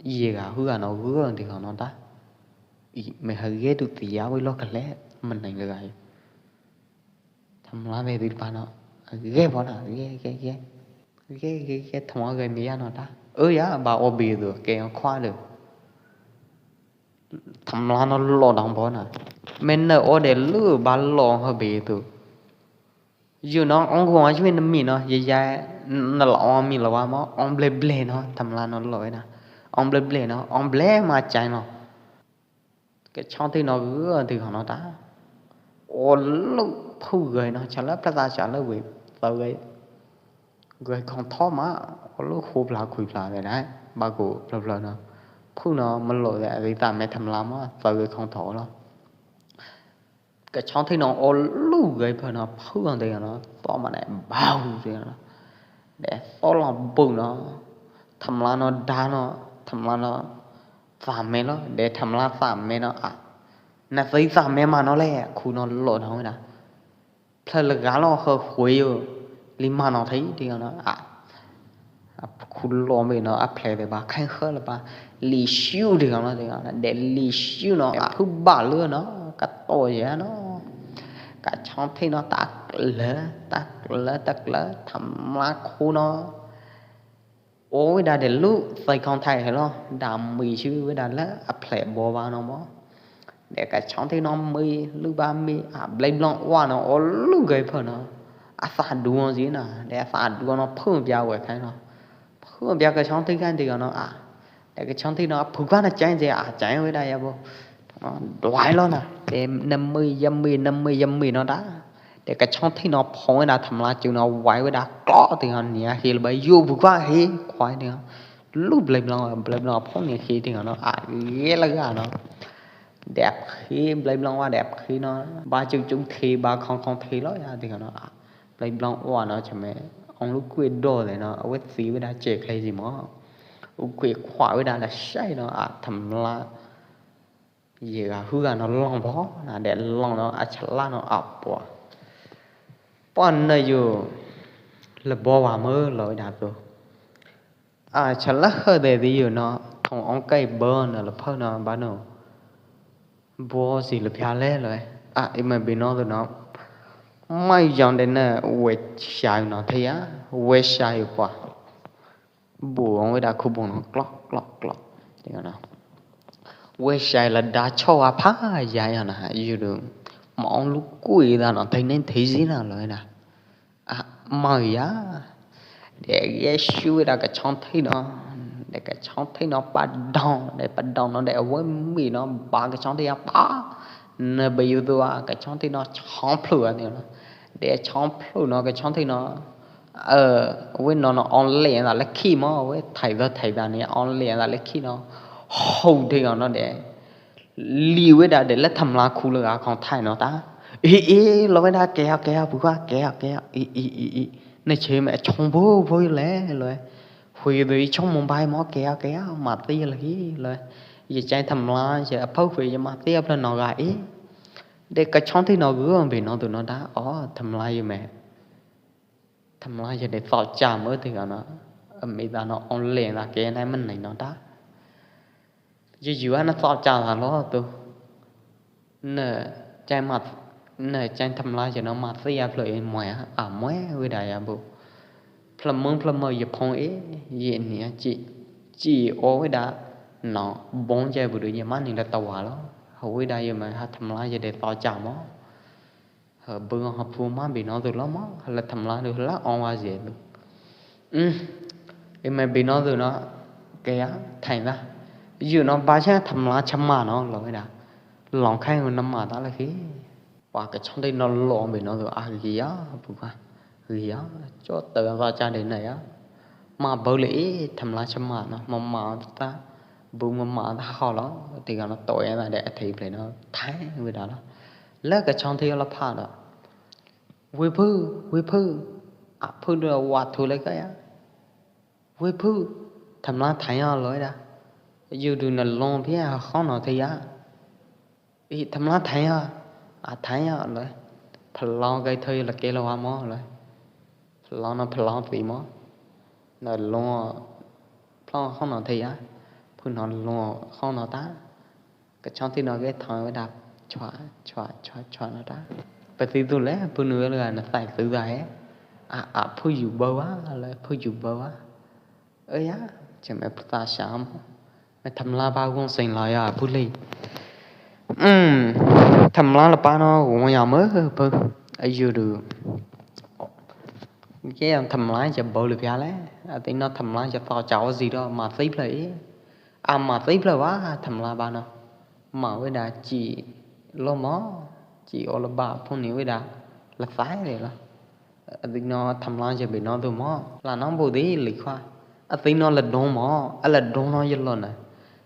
ye ga hu a no hu ang ti khong no da. I me ha ge du ti ya wei lo ka le, man nai le gai. Tham la me di pa no, ge bo na, ge, ge, ge. Ge, ge, ge, tham la gai mi ya no da. Ơ ya, ba o bi du, ke khua du. Tham la no lo dang bo na. Men na o de lu ba lo ha be tu. Yu no ong gu ong yu na mi no ye ya na lo ong mi lo wa mo ong ble ble no tham la no lo na. Ong ble ble no ong ble ma chai no. Ka chong thi no gu thi no ta. O lu phu gai no cha la pla ta cha la we ta gai. Gai khong tho ma, o lu khu pla khui pla de nai, ba gu pla pla no. Phu no ma lo de, ri ta me tham la ma, tau gai khong tho lo. Ka chong thi no o lu gai pha no, phu ang de no, to ma nai, bau de no. De to lo bu no, tham la no da no, tham la no. Xam me lo, de tham la xam me no a. Na xei xam me ma no le, khu no lo no na. Phlơ lơ ga lo hơ khuei yo, li ma no thei ti no a. Khu lo me no a phlơ de ba khai hơ la ba. Li siu ti no ti no, de li siu no a phu ba lơ no, ka to ya no. Ka chong thei no ta lơ, ta lơ, ta lơ, tham la khu no. Ơ, wei da de lu, sai khong thai he lo, da mi chư wei da lơ, a phlep bo ba no mo. De ka chong thei no mi, lu ba mi, a blei blong wa no, ơ lu gai pho no. A sa du no zi na, de a sa du no, phu bia wei khai no. Phu bia ka chong thei khai ti no a. De ka chong thei no, phu ba na chai je, a chai wei da ya bo. Duai lo na, de năm mươi, năm mươi, năm mươi, năm mươi no da. De ka chong thei no phong wei da tham la chư no wai wei da klo ti no nia hi ba yu bu kwa hi kwai ti no. Lu blei blong, blei blong phong nia hi ti no a ye la ga no. De hi blei blong wa de hi no. Ba chư chư thi ba khong khong thi lo ya ti no a. Blei blong wa no chame. Ong lu kwe do de no. Wei si wei da che khlei zi mo. U kwe khwa wei da la sai no a tham la. Ye ga hu ga no long bo, na de long no, a cha la no a pua. Pua na yu, le bo wa mơ lo da tu. A cha la hơ de di yu no, thong ong kai bo no, le pho no, ba no. Bo si le pia le lo. A, i ma bi no tu no. Mai yong de na, we sha no thei ya, we sha yu pua. Bu ong wei da khu bung no klok, klok, klok. Ti no. Wei sai la da cho wa pha ya ya na, yu du. Ma ong lu kui da no, thei nen thei zi na lo na. A, ma ya. De ye shu wei da ka chong thei no. De ka chong thei no pa dong, de pa dong no, de wei mi no, ba ka chong thei ya pa. Na ba yu du a, ka chong thei no chong plu a ti no. De chong plu no, ka chong thei no. Ơ, wei no no ong le da le khi mo, wei thai da thai da ni ong le da le khi no. Hou de no de. Li wei da de le tham la khu le ga khong thai no ta. Ê, ê, lo wei da ke ya, ke ya, bu kwa, ke ya, ke ya. Ê, ê, ê, ê. Ne che me chong bu, bu le, lo. Hui de chong mong bai mo, ke ya, ke ya, ma ti le hi, lo. Ye chai tham la, ye a pau hui ye ma ti a pla no ga ê. De ka chong thei no gu, bi no tu no da, o, tham la ye me. Tham la yơ de tho cha mơ ti ka no. Ơ, mi da no ong le da ke nai mân nai no da. Yơ yua na tho cha da lo tu. Nơ chai ma, nơ chai tham la yơ no ma ti a phlơ i moe a, a moe wei da ya bu. Phlơ mơng phlơ mơ yơ phong e, ye ni a chi, chi o wei da. No, bong chai bu du yơ ma ni da ta wa lo. Hơ wei da yơ ma ha tham la yơ de tho cha mơ. Hơ, bơ hơ phu ma bi no tu lo mo, hơ la tham la tu hơ la ong wa zie tu. Ưm, i me bi no tu no, ke ya, thai na. Yu no ba cha tham la cha ma no, lo da. Long khai hơ na ma ta la khi. Wa ka chong thei no lo bi no tu, a, gi ya, bu ka. Gi ya, cho tơ wa cha de na ya. Ma bơ le i tham la cha ma no, ma ma ta. Bu ma ma ta ho lo, ti ka no to ya na de a thei ple no, thai wei da lo. Lơ ka chong thei la pha da. Wei phu, wei phu. A phu du wa thu le ka ya. Wei phu. Tham la thai ya lo da. Yu du na long pia ha khong no thei ya. I tham la thai ya. A thai ya lo. Pha long kai thoi la ke lo wa mo lo. Pha long no pha long ti mo. Na long pha long khong no thei ya. Phu no long khong no ta. Ka chong thei no ke thoi wei da chua, chua, chua, chua no da. Pơ ti tu le, phu nu le na sai tu da e. A, a, phu yu bơ wa, le, phu yu bơ wa. Ơ ya, che me phu ta sha mo. Me tham la ba wong seng la ya, phu le. Ưm, tham la la pa no, wong ya mơ, phu. A yu du. Ke tham la che bơ le pia le. A ti no tham la che tho cha o zi do, ma ti phlơ e. A ma ti phlơ wa tham la ba no. Ma wei da chi lo mo, chi o la ba phu ni wei da la sai le lo. A ti no tham la je bi no tu mo. La no bu di li khua. A ti no la dong mo, a la dong no ye lo na.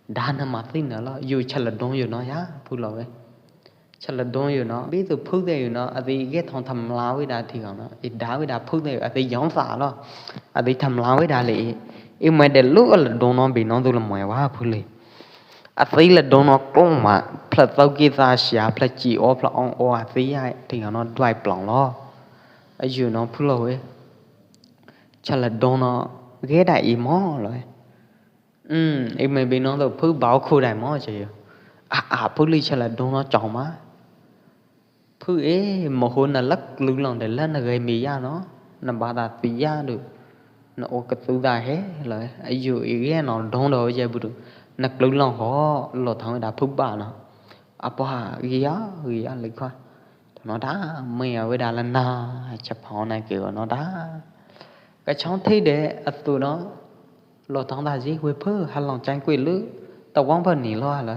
Da na ma ti na lo, yu cha la dong yu no ya, phu lo wei. Cha la dong yu no, bi tu phuk de yu no, a ti ge thong tham la wei da ti no, i da wei da phuk de yu, a ti yong sa lo, a ti tham la wei da le i, i mai de lu a la dong no bi no tu la mai wa phuk le. A txiv la dong no klom ma, phlak tau ki ta sia, phlak chi o, phlak ong o, a txiv ya, ti no duai plong lo. A yu no phu lo e. Cha la dong no, ge da i mo lo e. Hm, i me bi no do phu bao khu dai mo che yo. A, a, phu li cha la dong no chong ma. Phu e, mo hu na lak lu long de la na gai mi ya no. Na ba da ti ya du. Na o ka tu da he lo. A yu i ge no dong do ya bu du. Na lu long ho, lo thang da phu ba no. A pa ha, gi ya, gi ya le kha. Thong no da, me ya we da la na, cha pha na ke no da. Ka chong thi de, a tu no. Lo thong da ji, we phu, ha long chang kui lu, ta wang pha ni lo ha lo.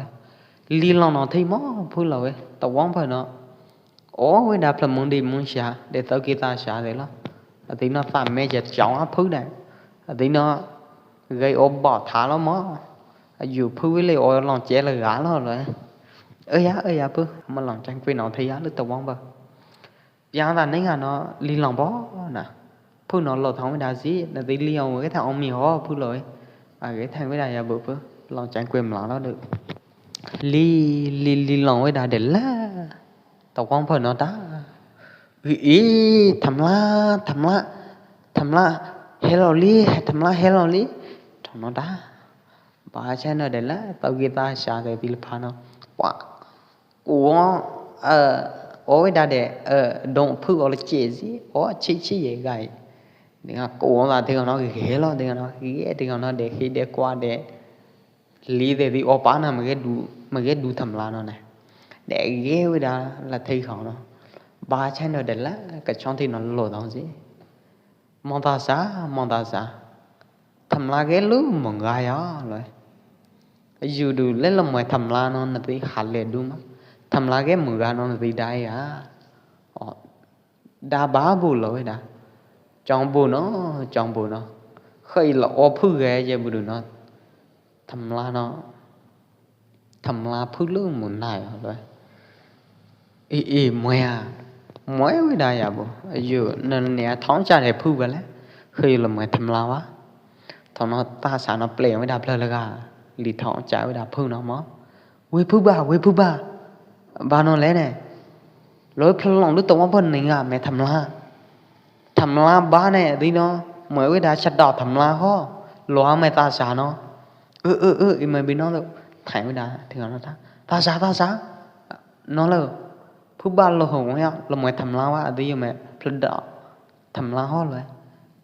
Li long no thi mo, phu lo we, ta wang pha no. O we da phlak mung di mung sha, de tau ki ta sha de lo. A ti no ta me ja chong a phu de. A ti no gai o bo tha lo mo. A yu phu we le o long che la ga lo lo. Ơ ya, ơ ya phu, ma long chang kui no thi ya lu ta wang pha. Yang ta ning a no li long bo na. Phu no lo thong we da ji, na ti li ong we thang ong mi ho phu lo. A ge thang we da ya bu phu, long chang kui mla lo du. Li, li, li long we da de la. Ta wang pha no da. Ui, ui, tham la, tham la, tham la, he lo li, tham la, he lo li. Thong no da. Ba cha no de la, tau ki ta sha de ti la pha no. Wa, ku o, ơ, o we da de, ơ, dong phu o le che ji, o chi chi ye gai. Dinga ku o la dinga no ge lo, dinga no ge, dinga no de hi de kwa de. Li de di o pa na ma ge du, ma ge du tham la no ne. De ge we da la thei khong no. Ba cha no de la, ka chong thi no lo dong ji. Mong ta sa, mong ta sa. Tham la ge lu mong ga ya lo. Yu du le lo moi tham la no na ti ha le du ma. Tham la ge mong ga no na ti da ya. O, da ba bu lo we da. Chong bu no, chong bu no. Khoi lo o phu ge je bu du no. Tham la no. Tham la phu lu mu nai lo. I, i, moi a. Moi we da ya bu. Yu, na ne a thong cha de phu ba le. Khoi lo moi tham la wa. Thong no ta sa no ple we da ple le ga. Li thong cha we da phu no mo. We phu ba, we phu ba. Ba no le ne. Lo phlong lu to mo pon ning a me tham la. Tham la ba ne di no. Moi we da cha da tham la ho. Lo a me ta sa no. Ơ, ơ, ơ, i me bi no lo. Thai we da, ti no ta. Ta sa, ta sa. No lo. Phu ba lo ho ya, lo moi tham la wa, a di yo me phlong da. Tham la ho lo.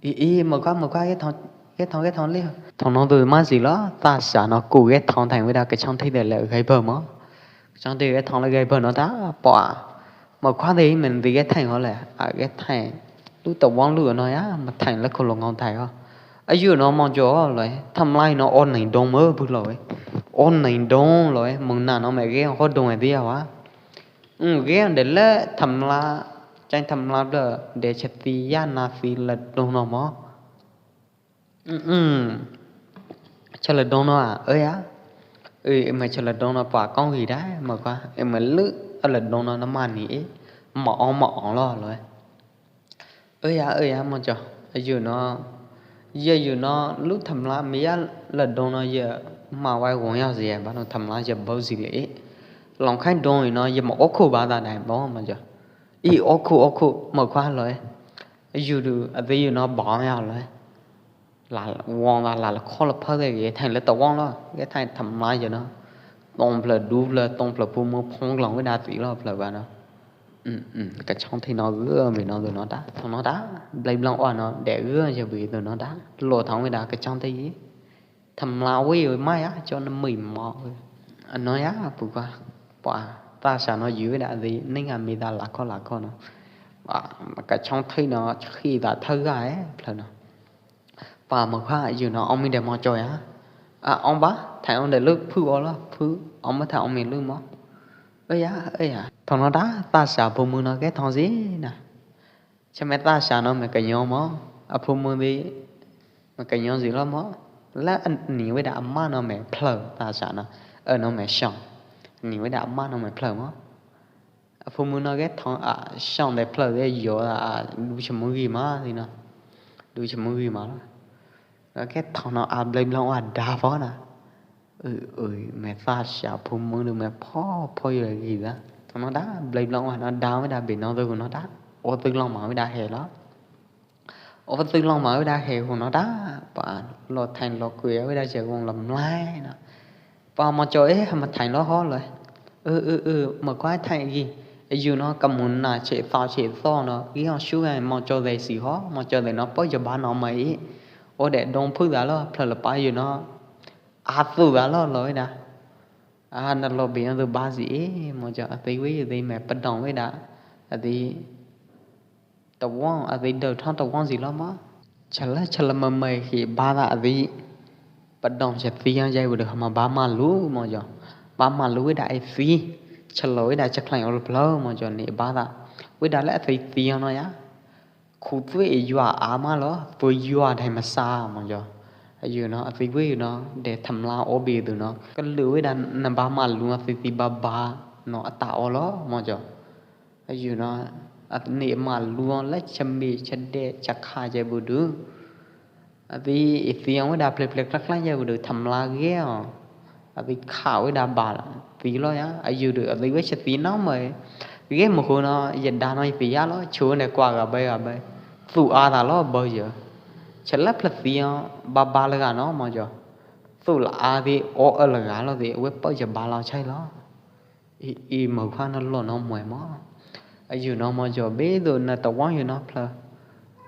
I, i, mo ka, mo ka, ke thong, ke thong, ke thong li. Thong no du ma ji lo, ta sa no ku ke thong thang we da ke chong thi de le gai pha mo. Chong thi ke thong le gai pha no ta, pa. Mo ka de men di ke thang ho le, a ke thang. Lu ta wang lu no ya, ma thang le ko lo ngong thai ho. A yu no mo jo lo, tham la no o nai dong mo bu lo. O nai dong lo, mong na no me ke ho dong e di ya wa. Hm, ge de le tham la, chang tham la ble, de cha ti ya na ti le dong no mo. Hm, hm. Cha le dong no a, ơ ya. Ơ, i me cha le dong no pa kong hi da, mo ka, i me lu, a le dong no na ma ni e. Ma ong, ma ong lo lo. Ơ ya, ơ ya, mo cho. Yu no. Ye yu no, lu tham la, mi ya le dong no ye ma wai wong ya zi, ba no tham la ye bau zi le. Long khai dong no ye ma o khu ba da dai bo, mo cho. I o khu, o khu, mo khua lo. Yu du, a de yu no ba ya lo. La wong la, la, la kho la pha de ye thang le ta wong lo. Ye thang tham la ye no. Tong phlak du phlak, tong phlak phu mo phong long we da ti lo phlak ba no. Hm, hm, ka chong thi no gơ mi no du no da, thong no da, blai blang wa no, de gơ je bi du no da, lo thong we da ka chong thi. Tham la we we ma ya, cho na mi mo. A no ya, pu ka, pa, ta sa no yu we da di, ning a mi da la kho la kho no. Pa, ka chong thi no, khi da thơ ga e, phlak no. Pa mo kha yu no ong mi de mo cho ya. A ong ba, thai ong de lu phu o lo, phu, ong mo thai ong mi lu mo. Ơ ya, ơ ya. Thong no da, ta sa phu mu no ke thong si na. Cha me ta sa no me ka nyo mo. A phu mu di, me ka nyo si lo mo. La an ni we da a ma no me phlak ta sa no. Ơ no me shong. Ni we da a ma no me phlak mo. A phu mu no ke thong a shong de phlak de yo a du cha mu gi ma di no. Du cha mu gi ma lo. Ke thong no a blai blang wa da pho na. Ưh, ưh, me ta sha phu mưn du me pho, pho yo gi da. Tho no da, blei blong wa no da, wei da bi no du no da. O tü long ma wei da he lo. O tü long ma wei da he hu no da. Pa lo thain lo kui wei da je wong lo mlai no. Pa mo cho e, ma thain lo ho lo. Ưh, ưh, ưh, ma kwa thain gi. Yu no ka mun na che tho che tho no. Gi ho shu ga mo cho de si ho, mo cho de no po yo ba no ma i. O de dong phu da lo, phlơ lo pa yu no. A tu da lo lo wei da. A na lo bi no du ba si e, mo cho a ti wei di me pa dong wei da. A ti ta wong, a ti dau thon ta wong si lo ma. Cha la, cha la ma mai khi ba da a ti. Pa dong cha ti yang jai wei da ma ba ma lu mo cho. Ba ma lu wei da ai ti. Cha lo wei da cha khlain o lo phlơ mo cho ni ba da. Wei da le a ti ti no ya. Khu tui yua a ma lo, tui yua thai ma sa mo cho. Yu no, a ti wei yu no, de tham la o bi du no. Ka lu wei da na ba ma lu a ti ti ba ba no a ta o lo mo cho. Yu no, a ni ma lu le cha mi cha de cha kha je bu du. A ti i ti ong wei da phlek phlek khlak khlak je bu du tham la ge o. A ti kha wei da ba ti lo ya, a yu du, a ti wei cha ti no mai. Ge mo khu no, ye da no i ti ya lo, chu ne kwa ga bai ga bai. Tu a da lo bai yo. Cha la phlak ti ong, ba ba la ga no mo cho. Tu la a ti o a la ga lo ti, wei pa je ba lo chai lo. I, i mo kha no lo no mai mo. A yu no mo cho be du na ta wang yu no phlơ.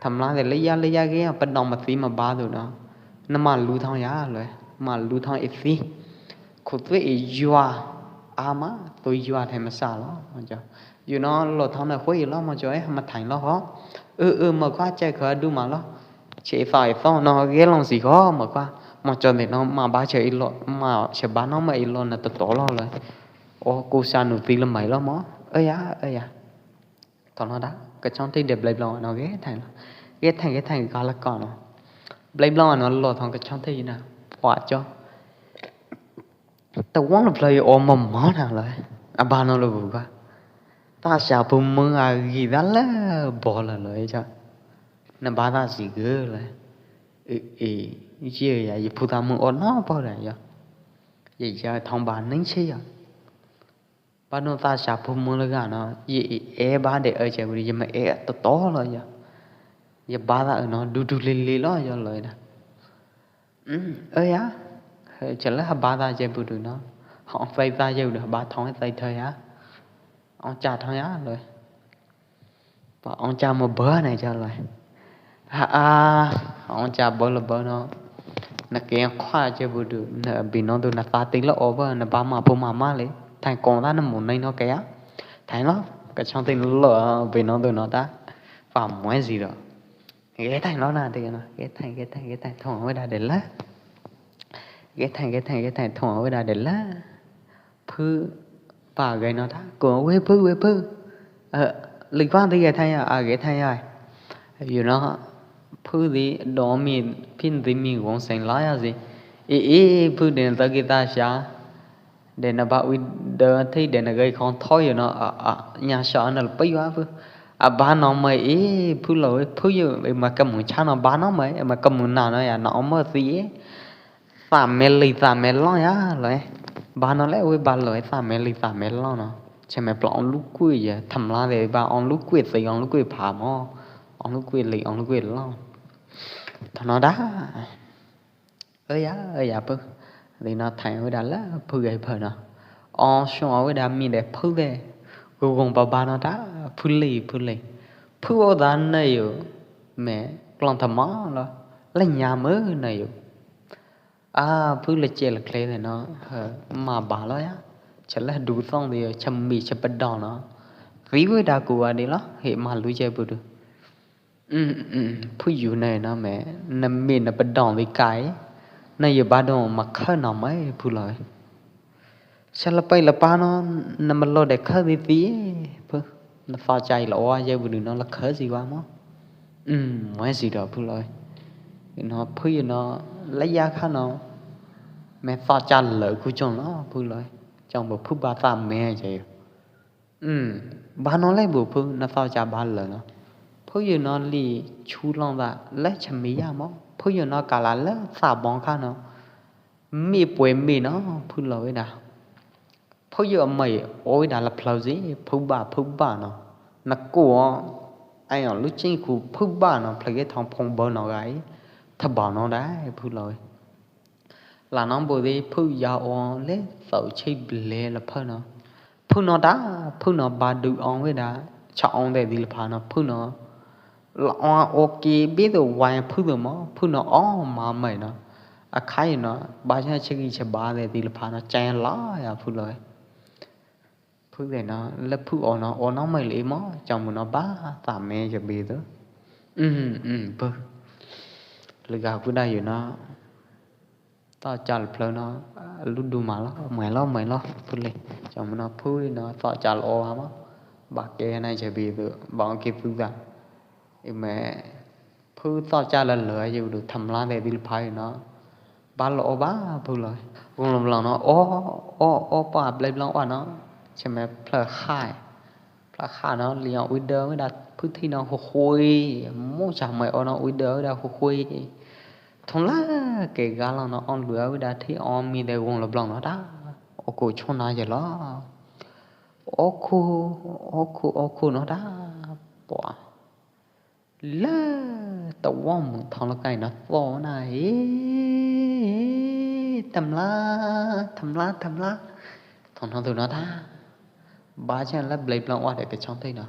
Tham la de le ya, le ya ge, pa dong ma ti ma ba du no. Na ma lu thong ya lo, ma lu thong i ti. Khu tui i yua a ma, tui yua thai ma sa lo, mo cho. Yu no lo thong na khu i lo, mo cho e, ma thain lo ho. Ưh, ưh, ma kwa chai kha du ma lo. Che i tho i tho no, ge long si ho, ma kwa. Mo cho de no, ma ba che i lo, ma che ba no ma i lo na to to lo lo. O, ku sa nu ti lo mai lo mo. Ơ ya, ơ ya. Tho no da, ka chong ti de blei blong no ge thain lo. Ge thain, ge thain ka la ko no. Blei blong no lo thong ka chong ti na. Pua cho. Ta wang lo blei o mo mo na lo. A ba no lo bu ba. Ta sha phu mưn a gi da le bo la lo e cha. Na ba ta si ge le. E, e, ye ya, ye phu ta mưn o no pa da ya. Ye ya thong ba ning che ya. Ba no ta sha phu mưn la ga no, ye e, e ba de ơ che bu ye ma e to to lo ya. Ye ba da ơ no, du du li li lo ya lo da. Ơ ya, he, che la ha ba da che bu du no. Ha ong fai da che bu du, ha ba thong fai thoi ya. Ong cha thong ya lo. Pa ong cha mo bơ nai cha lai. Ha a, ong cha bơ lo bơ no. Na ke khua che bu du, na bi no du na ta ti lo o bơ, na ba ma pu ma ma le. Thain kong ta na mo nai no ke ya. Thain lo, ka chong ti lo, bi no du no ta. Pa mo ai zi lo. Ge thain lo na ti no, ge thain, ge thain, ge thain, thong wei da de la. Ge thain, ge thain, ge thain, thong wei da de la. Phu, pa gai no ta, ko wei phu, wei phu. Ơ, li kwang ti gai thain ya, a gai thain ya. Yu no, phu di do mi, phin di mi wong seng la ya si. I, i, phu di ta ki ta sha. Di na ba wi de thi di na gai khong thoi yu no, a, a, nya sha na pa yu a phu. A ba no mai i, phu lo, phu yu, i ma ka mu cha no ba no mai, i ma ka mu na no ya, no mo si i. Sa me li sa me lo ya lo e. Ba no le wei ba lo e sa me li sa me lo no. Che me pla ong lu kui ya, tham la de ba ong lu kui si ong lu kui pha mo. Ong lu kui li ong lu kui lo. Tho no da. Ơ ya, ơ ya phu. Li no thain wei da la phu gai pha no. Ong shong wei da mi de phu de. Gu gong ba ba no da phu li phu li. Phu o da na yu. Me klong tham ma lo. La nya me na yu. A, phu le che le kle le no, he, ma ba lo ya. Che le du song de, che mi, che pa do no. Ri wei da ku wa di lo, he ma lu che bu du. Ưm, ưm, phu yu ne no me, na mi na pa do di kai. Na yu ba do ma kha no mai phu lo. Sa la pai la pa no, na ma lo de kha di ti, phu, na fa chai la wa ye bu du no la kha si wa mo. Ưm, mai si do phu lo. No phu yu no, la ya kha no, me fa cha lo ku chong no, phu lo. Chong bo phu ba sa me che. Ưm, ba no le bu phu, na fa cha ba lo no. Phu yu no li chu long da, le cha mi ya mo. Phu yu no ka la le sa bong kha no. Mej pues mej no, phư̆ lo wai da. Phư̆ yo mai o wai da la phlao si, phư̆ ba, phư̆ ba no. Na ko, ai o lub cheñ khu phư̆ ba no, phlao ye thong phong bơ no gai, tha bao no da, phư̆ lo wai. La no bo de phư̆ ya o le, thaum chei ble la phơ̆ no. Phư̆ no da, phư̆ no ba du ong wai da, cha ong de di la pha no, phư̆ no. La ong o ke be do wai phư̆ do mo, phư̆ no o ma mai no. A khai no, ba cha che ki che ba de di la pha no, chai la ya phư̆ lo wai. Phư̆ de no, le phư̆ o no, o no mai le mo, chong mu no ba, ta me che be do. Um, um, phư̆. Le ga phư̆ da yo no. To chal phlao no, lub du ma lo, mai lo, mai lo, phư̆ le. Chong mu no phư̆ no, to chal o ha mo. Ba ke na che bi du, ba ke phư̆ da. I me phư̆ to chal la lơ ye du tham la de di phai no. Ba lo o ba phư̆ lo. Gung lom lom no, o, o, o pa blai blong wa no. Che me phlao hai. Pla kha no, li ong ui dơ ui da phư̆ thi no hu hui, mo cha mai o no ui dơ ui da hu hui. Thong la ke ga lo no ong lu ui da thi ong mi de wong lo blong no da. O ku chon na je lo. O ku, o ku, o ku no da. Pua. Lơ, ta wong mung thong lo kai no tho na, e, tham la, tham la, tham la. Thong no tu no ta. Ba cha la blai blong wa de ke chong thei no.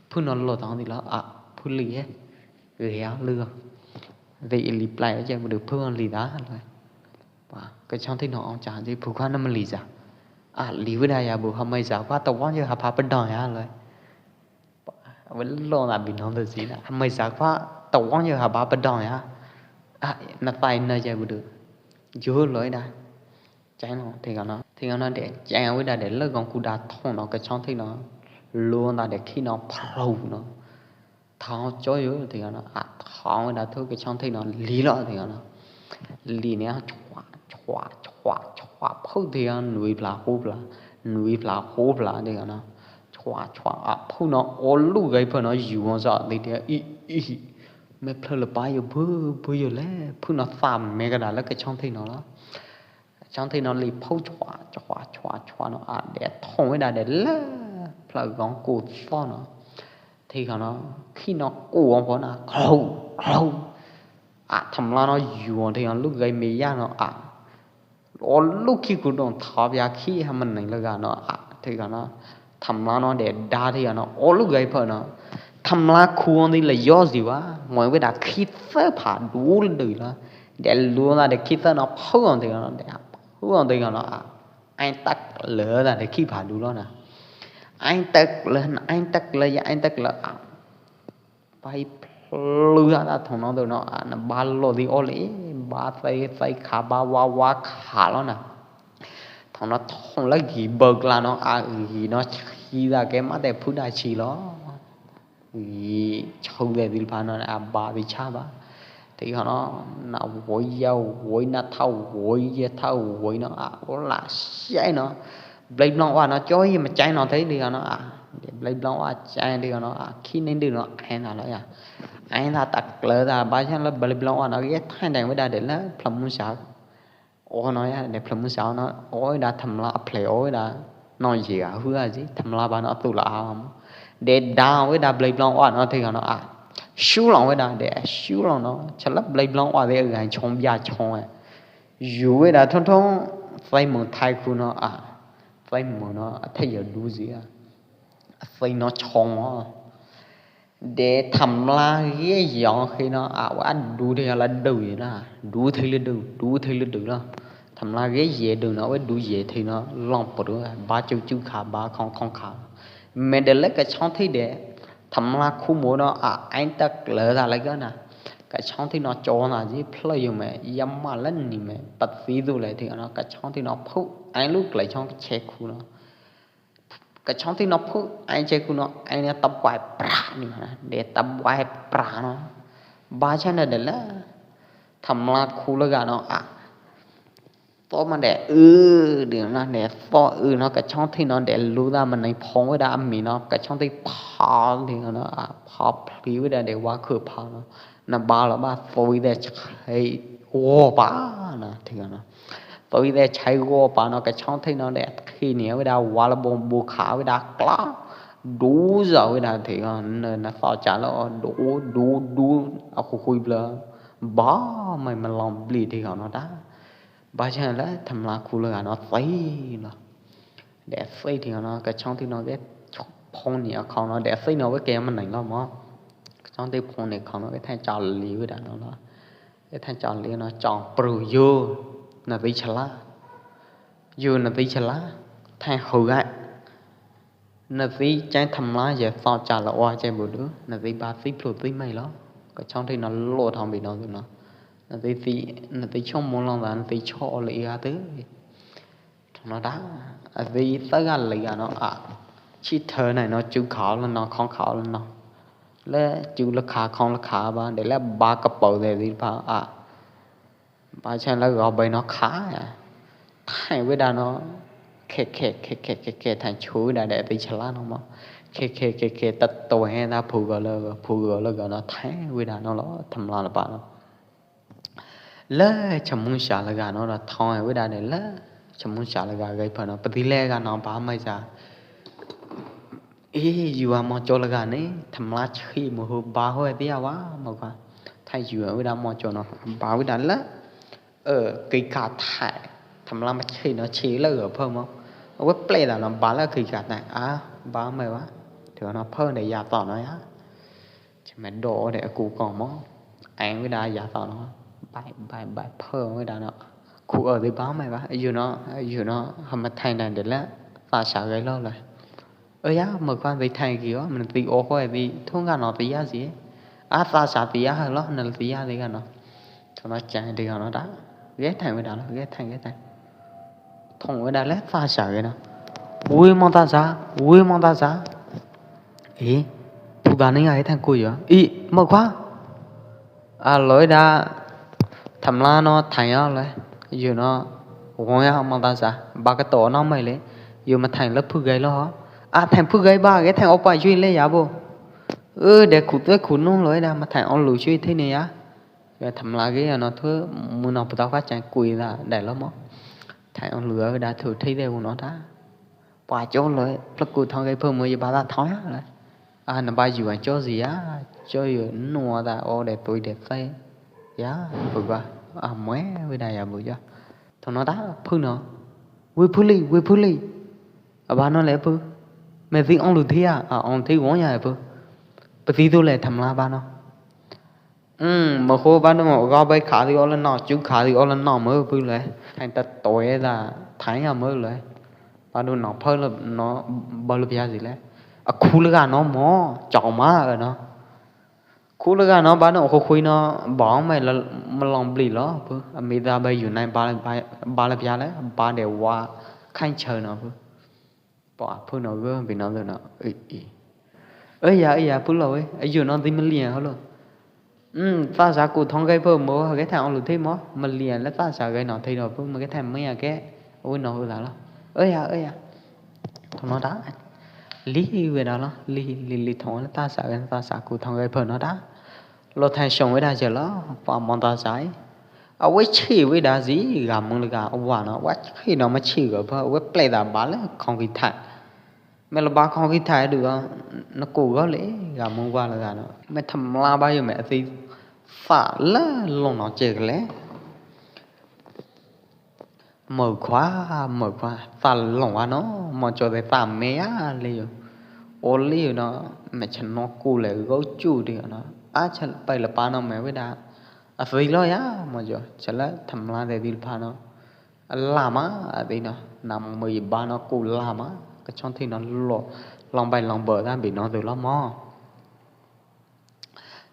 Phư̆ no lo thong di lo, a, phư̆ li e. Ge ya lơ. Ve i li plai cha bu de phư̆ li da lo. Ba, ke chong thei no ong cha di phư̆ kha na ma li za. A, li wi da ya bu ha mai za kha ta wong je ha pha pa dong ya lo. Wen lo na bi nong de zi na. Mai za kha ta wong je ha ba pa dong ya. A, na tai na je bu du. Ju lo da. Chang no, thi no. Thi no de chang wi da de le gong ku da thong no ke chong thi no. Lo na de khi no phau no. Thong cho yo thi no. A, thong wi da thu ke chong thi no. Li lo thi no. Li ne chua, chua, chua, chua. Phau thi no. Nui pla hu pla. Nui pla hu pla thi no. Chua, chua, a, phau no, o lu gai phau no, yu mo sa, di di, i, i, me phlơ le pa yo, bu, bu yo le, phau no, sa me ka da le, ke chong thei no la. Chong thei no li phau chua, chua, chua, chua no, a, de thong we da de le, phlơ gong ku so no. Thi ka no, khi no, ku ong phau na, klau, klau. A, tham la no, yu mo thi no, lu gai me ya no, a. O lu khi ku dong thap ya khi ha man neng la ga no a, thi ka no. Tham la no de da thi ka no, o lu gai phau no. Tham la khu ong di la yo zi wa, ngoi we da khi thơ pha du le du la. De lu na de khi thơ no phau ong thi ka no, de phau ong thi ka no a. Ai tak le na de khi pha du lo na. Ai tak le, ai tak le ya, ai tak le a. Pai phlư ha ta thong no tu no, a, na ba lo di o le, ba sai, sai kha, ba wa, wa kha lo na. Thong no thong la gi bơk la no, a, gi no chi da ke ma te phu da chi lo. Gi chau de dil pha no, a, ba di cha ba. Te ho no, na woi ya woi, na tha woi, ya tha woi no, a, o la sai no. Blai blong wa no choi ma chai no thei di no a. Blai blong wa chai di no a. Khi nen di no ai na lo ya. Ai na tak le da ba chan lo blai blong wa no ye thai deng we da de le phlom mu sa. O no ya de phlom mu sa no. Oi da tham la phle oi da. No ye a hu a ji tham la ba no tu la a mo. De da we da blai blong wa no thei no a. Shu long we da de shu long no. Cha la blai blong wa de ga chong bia chong. Yu we da thong thong sai mong thai khu no a. Sai mong no a thai ya du zi a. Sai no chong a. De tham la ye yong khi no a wa du thei la du ye na. Du thei le du, du thei le du la. Tham la ye ye du no we du ye thei no long po du ba chu chu kha ba khong khong kha. Me de le ka chong thei de. Tham la khu mo no a ai tak le da le ga na. Ka chong thei no cho na ji phlơ yu me ya ma le ni me pa ti du le thei no ka chong thei no phu ai lu klai chong che khu no. Ka chong thei no phu ai che khu no ai ne tap wai pra ni na. De tap wai pra no. Ba cha na de le. Tham la khu le ga no a. To ma de ư de na de to ư no ka chong thei no de lu da ma nai phong we da mi no ka chong thei pha de no a pha phli we da de wa khu pha no. Na ba lo ba to we de chai Wo pa na, thik no. Tui de chai wo pa no, kachong thik no de, khi ni wei da, wa la bong bu kha wei da, kla. Du za wei da, thik no, na, na tho cha lo, du, du, du, a khu khui bla. Ba, mai ma long bli thik no da. Ba cha la, tham la khu la no, tui lo. Để xí thì nó, cái chóng thì nó cái phong niệm khẩu nó để xí nó với kia mà nành lo mó. Cái chóng thì phong niệm khẩu nó cái thanh trò lý với đã nó lo. Cái thanh trò lý nó trò pru yu, nó tí chả lá. Yu nó tí chả lá. Thanh hư gái. Nó tí chén thầm lá giờ tao trả lời qua chén bự đứa. Nó tí ba tí plu tí mày lo. Cái chóng thì nó lột hỏng bị nó tụi nó. Nó tí tí, nó tí chóng muốn lòng là nó tí cho lý á tứ. Thong no da, a di tơ ga lei ga no a. Chi thơ nai no chu khao la no, khong khao la no. Le chu la kha, khong la kha ba, de le ba ka pau de di ba a. Ba chen la gao bai no kha ya. Thai wei da no. Khe, khe, khe, khe, khe, khe, thai chu da de di cha la no mo. Khe, khe, khe, khe, ta to he da phu ga la, phu ga la ga no, thai wei da no lo, tham la la ba no. Lơ cham mung sha la ga no, da thong wei da de lơ cham mung sha la ga gai pha no, pa di le ga no ba mai sa. Ê, yua mo cho la ga ne, tham la chi mo hu ba ho ti ya wa mo ka. Thai yua wei da mo cho no, ba wei da lơ. Ơ, ki ka thai, tham la ma chi no chi lơ ga pha mo. Wei ple da no ba lơ ki ka thai, a, ba mai wa. Thua no pha de ya to no ya. Cham mè đỏ để aku kong mo. Ang wei da ya tao no. Bai, bai, bai, phơ wei da no. Khu ơ di ba mai ba. Yu no, yu no, ha ma thai na de la. Ta sa gai lo la. Ơ ya, ma kwan di thai ki o, ma di o ko di thung ga no di ya si. A ta sa di ya ha lo, na di ya di ga no. Thong no chang di ga no da. Gai thai wei da lo, gai thai, gai thai. Thong wei da le ta sa gai no. Ui, mong ta sa, ui, mong ta sa. Ê, phu da ni ai thang ku yo. Ê, ma khua. A loi da tham la no thai yo loi. Yu no, wong ya ma ta sa. Ba ka to no mai le. Yu ma thai la phu gai lo ho. A thai phu gai ba, gai thai o pa yui le ya bo. Ơ, de khu tue khu nung loi da ma thai o lu yui the ne ya. Gai tham la gai ya no thu, mu no phu ta khua chang kui da, dai lo mo. Thai o lu da thu the de u no da. Pua cho loi, plak ku thong gai phu mu ye ba ta thong ya loi. A, na ba yu a cho zi ya, cho yu nua da o de tui de kai. Ya, bu ba, a mue, wei da ya bu ya. Thong no da, phu no. Wei phu li, wei phu li. A ba no le phu. Me zi ong lu thi ya, a, ong thi wong ya phu. Pa zi tu le tham la ba no. Hm, ma khu ba no mo, gao bai kha di o la no, chu kha di o la no mo phu le. Thai ta toi da, thai ya mo le. Ba no no pha le no, ba lu pia zi le. A khu le ga no mo, chao ma, ơ no. Khu le ga no, ba no khu khui no, ba mai la, ma long bli lo, phu. A mi da bai yu nai ba, ba, ba le pia le, ba de wa, khain chau no, phu. Pua phu no gơ, bi no gơ no, ui, ui. Ơ ya, ơ ya, phu lo, ơ, yu no di ma lia ho lo. Hm, ta sa ku thong gai phu mo, gai thai o lu thi mo, ma lia le ta sa gai no thi no, phu ma gai thai ma ya ke, ui no hu da lo. Ơ ya, ơ ya. Thong no da. Li wei da lo, li, li, li thong le ta sa gai, ta sa ku thong gai phu no da. Lo thai shong wei da je lo, pua mon ta sa i. A wei chi wei da zi, ga mung le ga wa no, wa chi no ma chi ga pha, wei ple da ba le, khong ki thai. Me la ba khong ki thai du ga, na ku ga le, ga mung wa le ga no. Me tham la ba yu me a zi, fa le, long no che le. Mơ khua, mơ khua, ta long wa no, mo cho de ta me ya le yo. O le yo no, me chen no ku le gau chu de no. A chen pai la pa no me wei da. A fei lo ya, mo cho, chen la tham la de di pa no. A la ma, a de no, nam mơ ba no ku la ma, ka chon thi no lo, long bai long bơ da bi no de lo mo.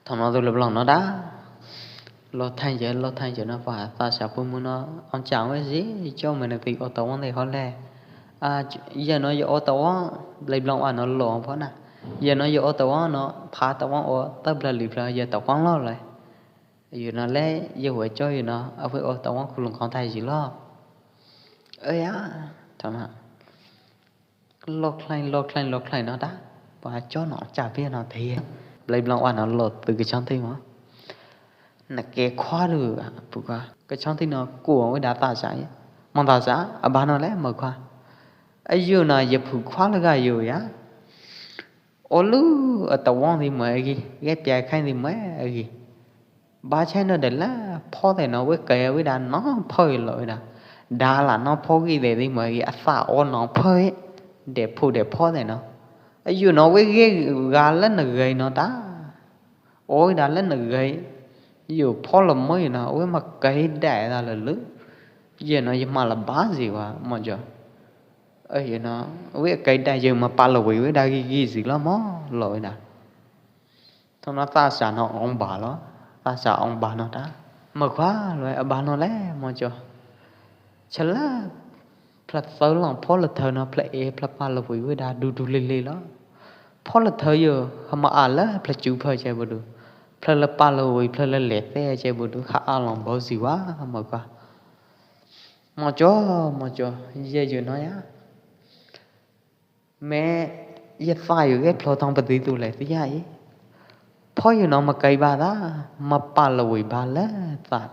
Thong no du lop long no da. Lo thai je, lo thai je no pa, ta sa pu mu no, ong chang wei si, cho me na pi o to wang de ho le. A, ch-, ye no ye o to wang, lei blong wa no lo pho na. Ye no ye o to wang no, pha to wang o, ta bla li bla ye to wang lo le. Ye no le, ye wei cho ye no, a wei o to wang khu long khong thai ji lo. Ơ ya, thong no. Lo khlaiñ, lo khlaiñ, lo khlaiñ no da. Pua cho no, cha pia no thei. Blei blong wa no lo tơ kơ chon thei mo. Na ke khua du, phu khua. Kơchong ti no ku wei da ta sa ya. Mong ta sa, a ba no le mo khua. A yu no ye phu khua le ga yu ya. O lu, a ta wong di mo gi, ge pia khai di mo gi. Ba chai no de la, pho de no wei kai wei da no pho lo wei da. Da la no pho gi de di mo gi, a sa o no pho e. De phu de pho de no. A yu no wei ge ga la na gai no ta. Oi da leh na gai. Yo pho lo mo yo na, oi ma kai da da leh leh. Yo no yo ma la ba zi wa mo jo. Oi yo no, oi kai da yo ma pa lo wei wei da gi gi zi lo mo lo wei da. Thong no ta sa no ong ba lo, ta sa ong ba no ta. Ma khua lo a ba no le mo jo. Cha la, phlak thaw long pho la thaw no phlak e phlak pa la wei wei da du du le le lo. Pho la thaw yo, ha ma a la phlak chu pha chai bo du. Phlak la pa la wei phlak la le te chai bo du, ha a long bo zi wa ma khua. Mo jo, mo jo, ye yo no ya. Me, ye fa yo ge phlok thong pa di tu le ti ya i. Pho yo no ma kai ba da, ma pa la wei ba le ta.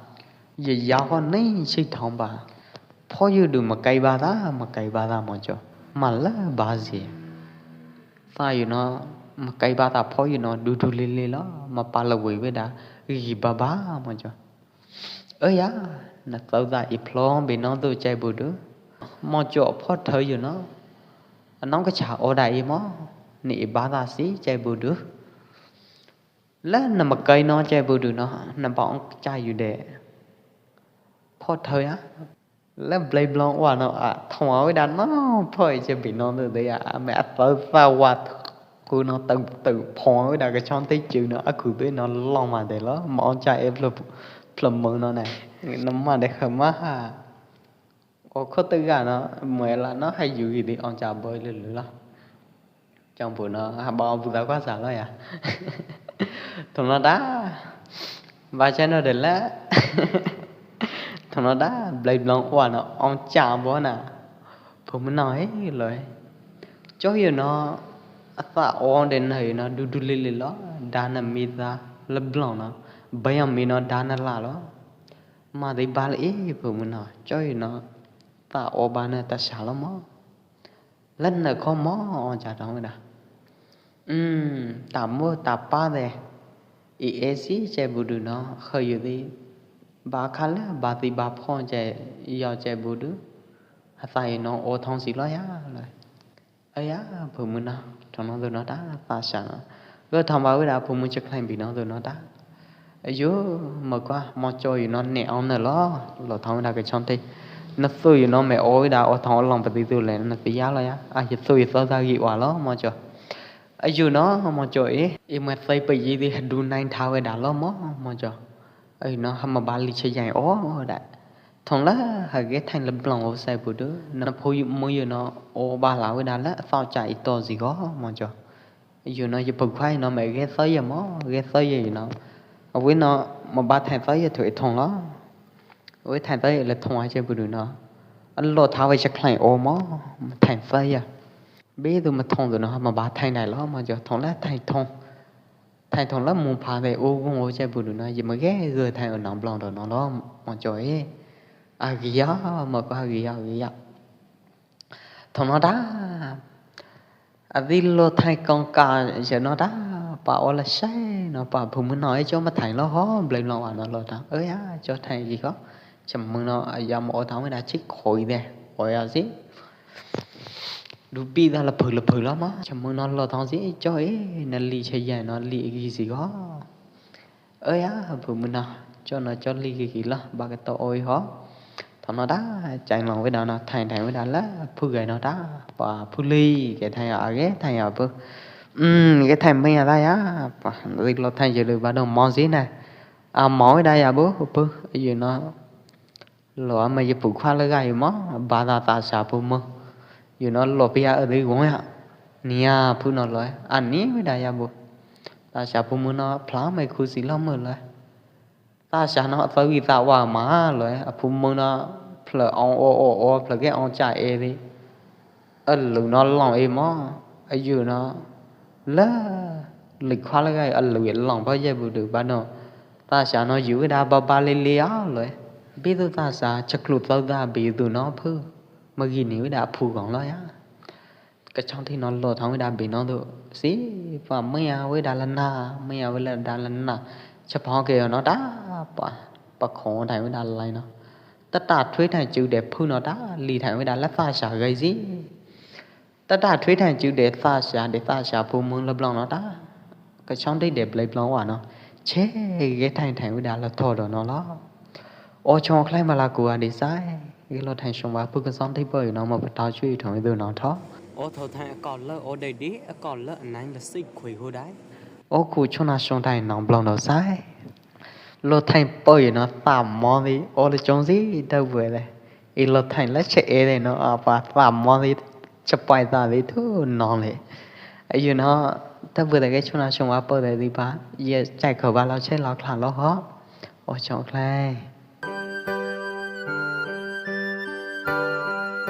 Ye ya ho nei chi thong ba. Pho yo du ma kai ba da, ma kai ba da mo jo. Ma la ba zi. Fa yo no, ma kai ba da pho yo no du du le le lo, ma pa la wei wei da, gi ba ba mo jo. Ơ ya, na tau da i phlong bi nong du chai bu du. Mo cho pho thơ yu no. Nong ka cha o da i mo. Ni i ba da si chai bu du. Le na ma kai no chai bu du no, na ba ong cha yu de. Pho thơ ya. Le blai blong wa no a, thong wa wi da no, pho i che bi nong du de ya, a me a tau da wa. Khu no tau tau phong wei da ka chon te cheu no, a khu be no long ma de lo, ma ong cha e phlom, phlom mong no na. No ma de kha ma ha. O kho te ga no, mue la no ha yu gi di ong cha boi lu lu lo. Chong bu no, ha ba ong bu da kwa sa lo ya. Thong no da. Ba cha no de la. Thong no da, blai blong wa no, ong cha bo na. Phu mu no he lo. Cho yu no, a sa ong de na yu no, du du li li lo, da na mi da, le blong no, ba yang mi no, da na la lo. Ma di ba le e, phu mu no, cho yu no, ta o ba na ta sa lo mo. Lân na kho mo, o cha thong da. Ừm, ta mo ta pa de. I e si chai bu du no, kho yu di. Ba kha le, ba di ba pho chai, yo chai bu du. Ha sa i no, o thong si lo ya, lo. Ơ ya, phu mu no, thong no du no ta, ta sa no. Gơ thong ba wi da phu mu chak khlaiñ bi no du no ta. Ơ yu, mo kwa, mo cho yu no ne ong na lo, lo thong wi da ka chon te. Na su yu no me o wi da, o thong o long pa di du le, na ti ya lo ya. A, yu su yu so da gi wa lo, mo cho. Ơ yu no, mo cho e, i me sai pa yi di ha du nai tha wi da lo mo, mo cho. Ơ yu no, ha ma ba li che yang o da. Thong la ha ge thang la blong o sai bu du. Na phu yu mu yu no o ba la wi da la sao cha i to zi go mo jo. Yu no yu phu khwai no me ge so ye mo, ge so ye yu no. A wi no ma ba thang so ye thu i thong lo. Wi thang so ye la thong a che bu du no. A lo tha wi cha khlaiñ o mo, thang so ye. Be du ma thong du no ma ba thang nai lo mo jo thong la thang thong. Thang thong la mung pha de u gung u chai bu du no, ye ma ge ge thang u nang blong do no lo, mo cho e. A gi ya, mo ko a gi ya, a gi ya. Thong no da. A di lo thang kong ka, je no da. Pa o la sai, no pa phu mu no e cho ma thang lo ho, blai blong wa no lo da. Ơ ya, cho thang gi ko. Cham mung no, a ya mo o thong da chik khoi de. O ya si. Du pi da la phu la phu lo ma. Cham mung no lo thong si, cho e, na li che ya, no li gi si ko. Ơ ya, phu mu no, cho no cho li ki ki lo, ba ka to oi ho. Thong no da, chang long wi da no, thang thang wi da la, phu gai no da, pa phu li, ke thang a ge, thang a phu. Ừm, ke thang me ya da ya, pa, ri lo thang je lu ba do mo si na. A mo wi da ya bu, phu, yu no. Lo a me ye phu khwa le ga yu mo, ba da ta sa phu mo. Yu no lo pi a ri wong ya. Ni ya phu no lo, a ni wi da ya bu. Ta sa phu mui no phla mai khu si lo mui lo. Ta sa no tau i ta wa ma lo, a phu mui no phla ong o o o, phla ke ong cha e di. A lu no long e mo, a yu no. La, li khwa la ga, a lu e long ba ye bu du ba no. Tha sha no yut wai da ba ba li li a lo. Bi tu tha sha cha klu tau da bi tu no phu. Ma gi ni wai da phu gong lo ya. Kachong thi no lo thang wai da bi no tu. Si pa mia wai da la na, mia wai la da la na. Cha pa ke no da pa, pa khong thai wai da lai no. Ta ta thuai thai chu de phu no da, li thai wai da la tha sha gai si. Ta ta thuai thai chu de tha sha, de tha sha phu mung la blong no ta. Kachong thi de blai blong wa no. Che ge thai thai wai da la tho do no lo. O chong khlai ma la ku a di sai. Ge lo thai shong wa phu kachong thi poi no ma pa tau chu i thong i du no tho. O tho thai a kau la o dei di, a kau la nang la sik khui hu dai. O ku chong na shong thai no blong no sai. Lo thai poi no tha mo di, o le chong si ta bue le. I lo thai la che e de no, a pa tha mo di, cha pai ta di thu no le. A yu no, ta bue de ge chong na shong wa poi de di pa, ye chai kho ba lo che lo khla lo ho. O chong khlai.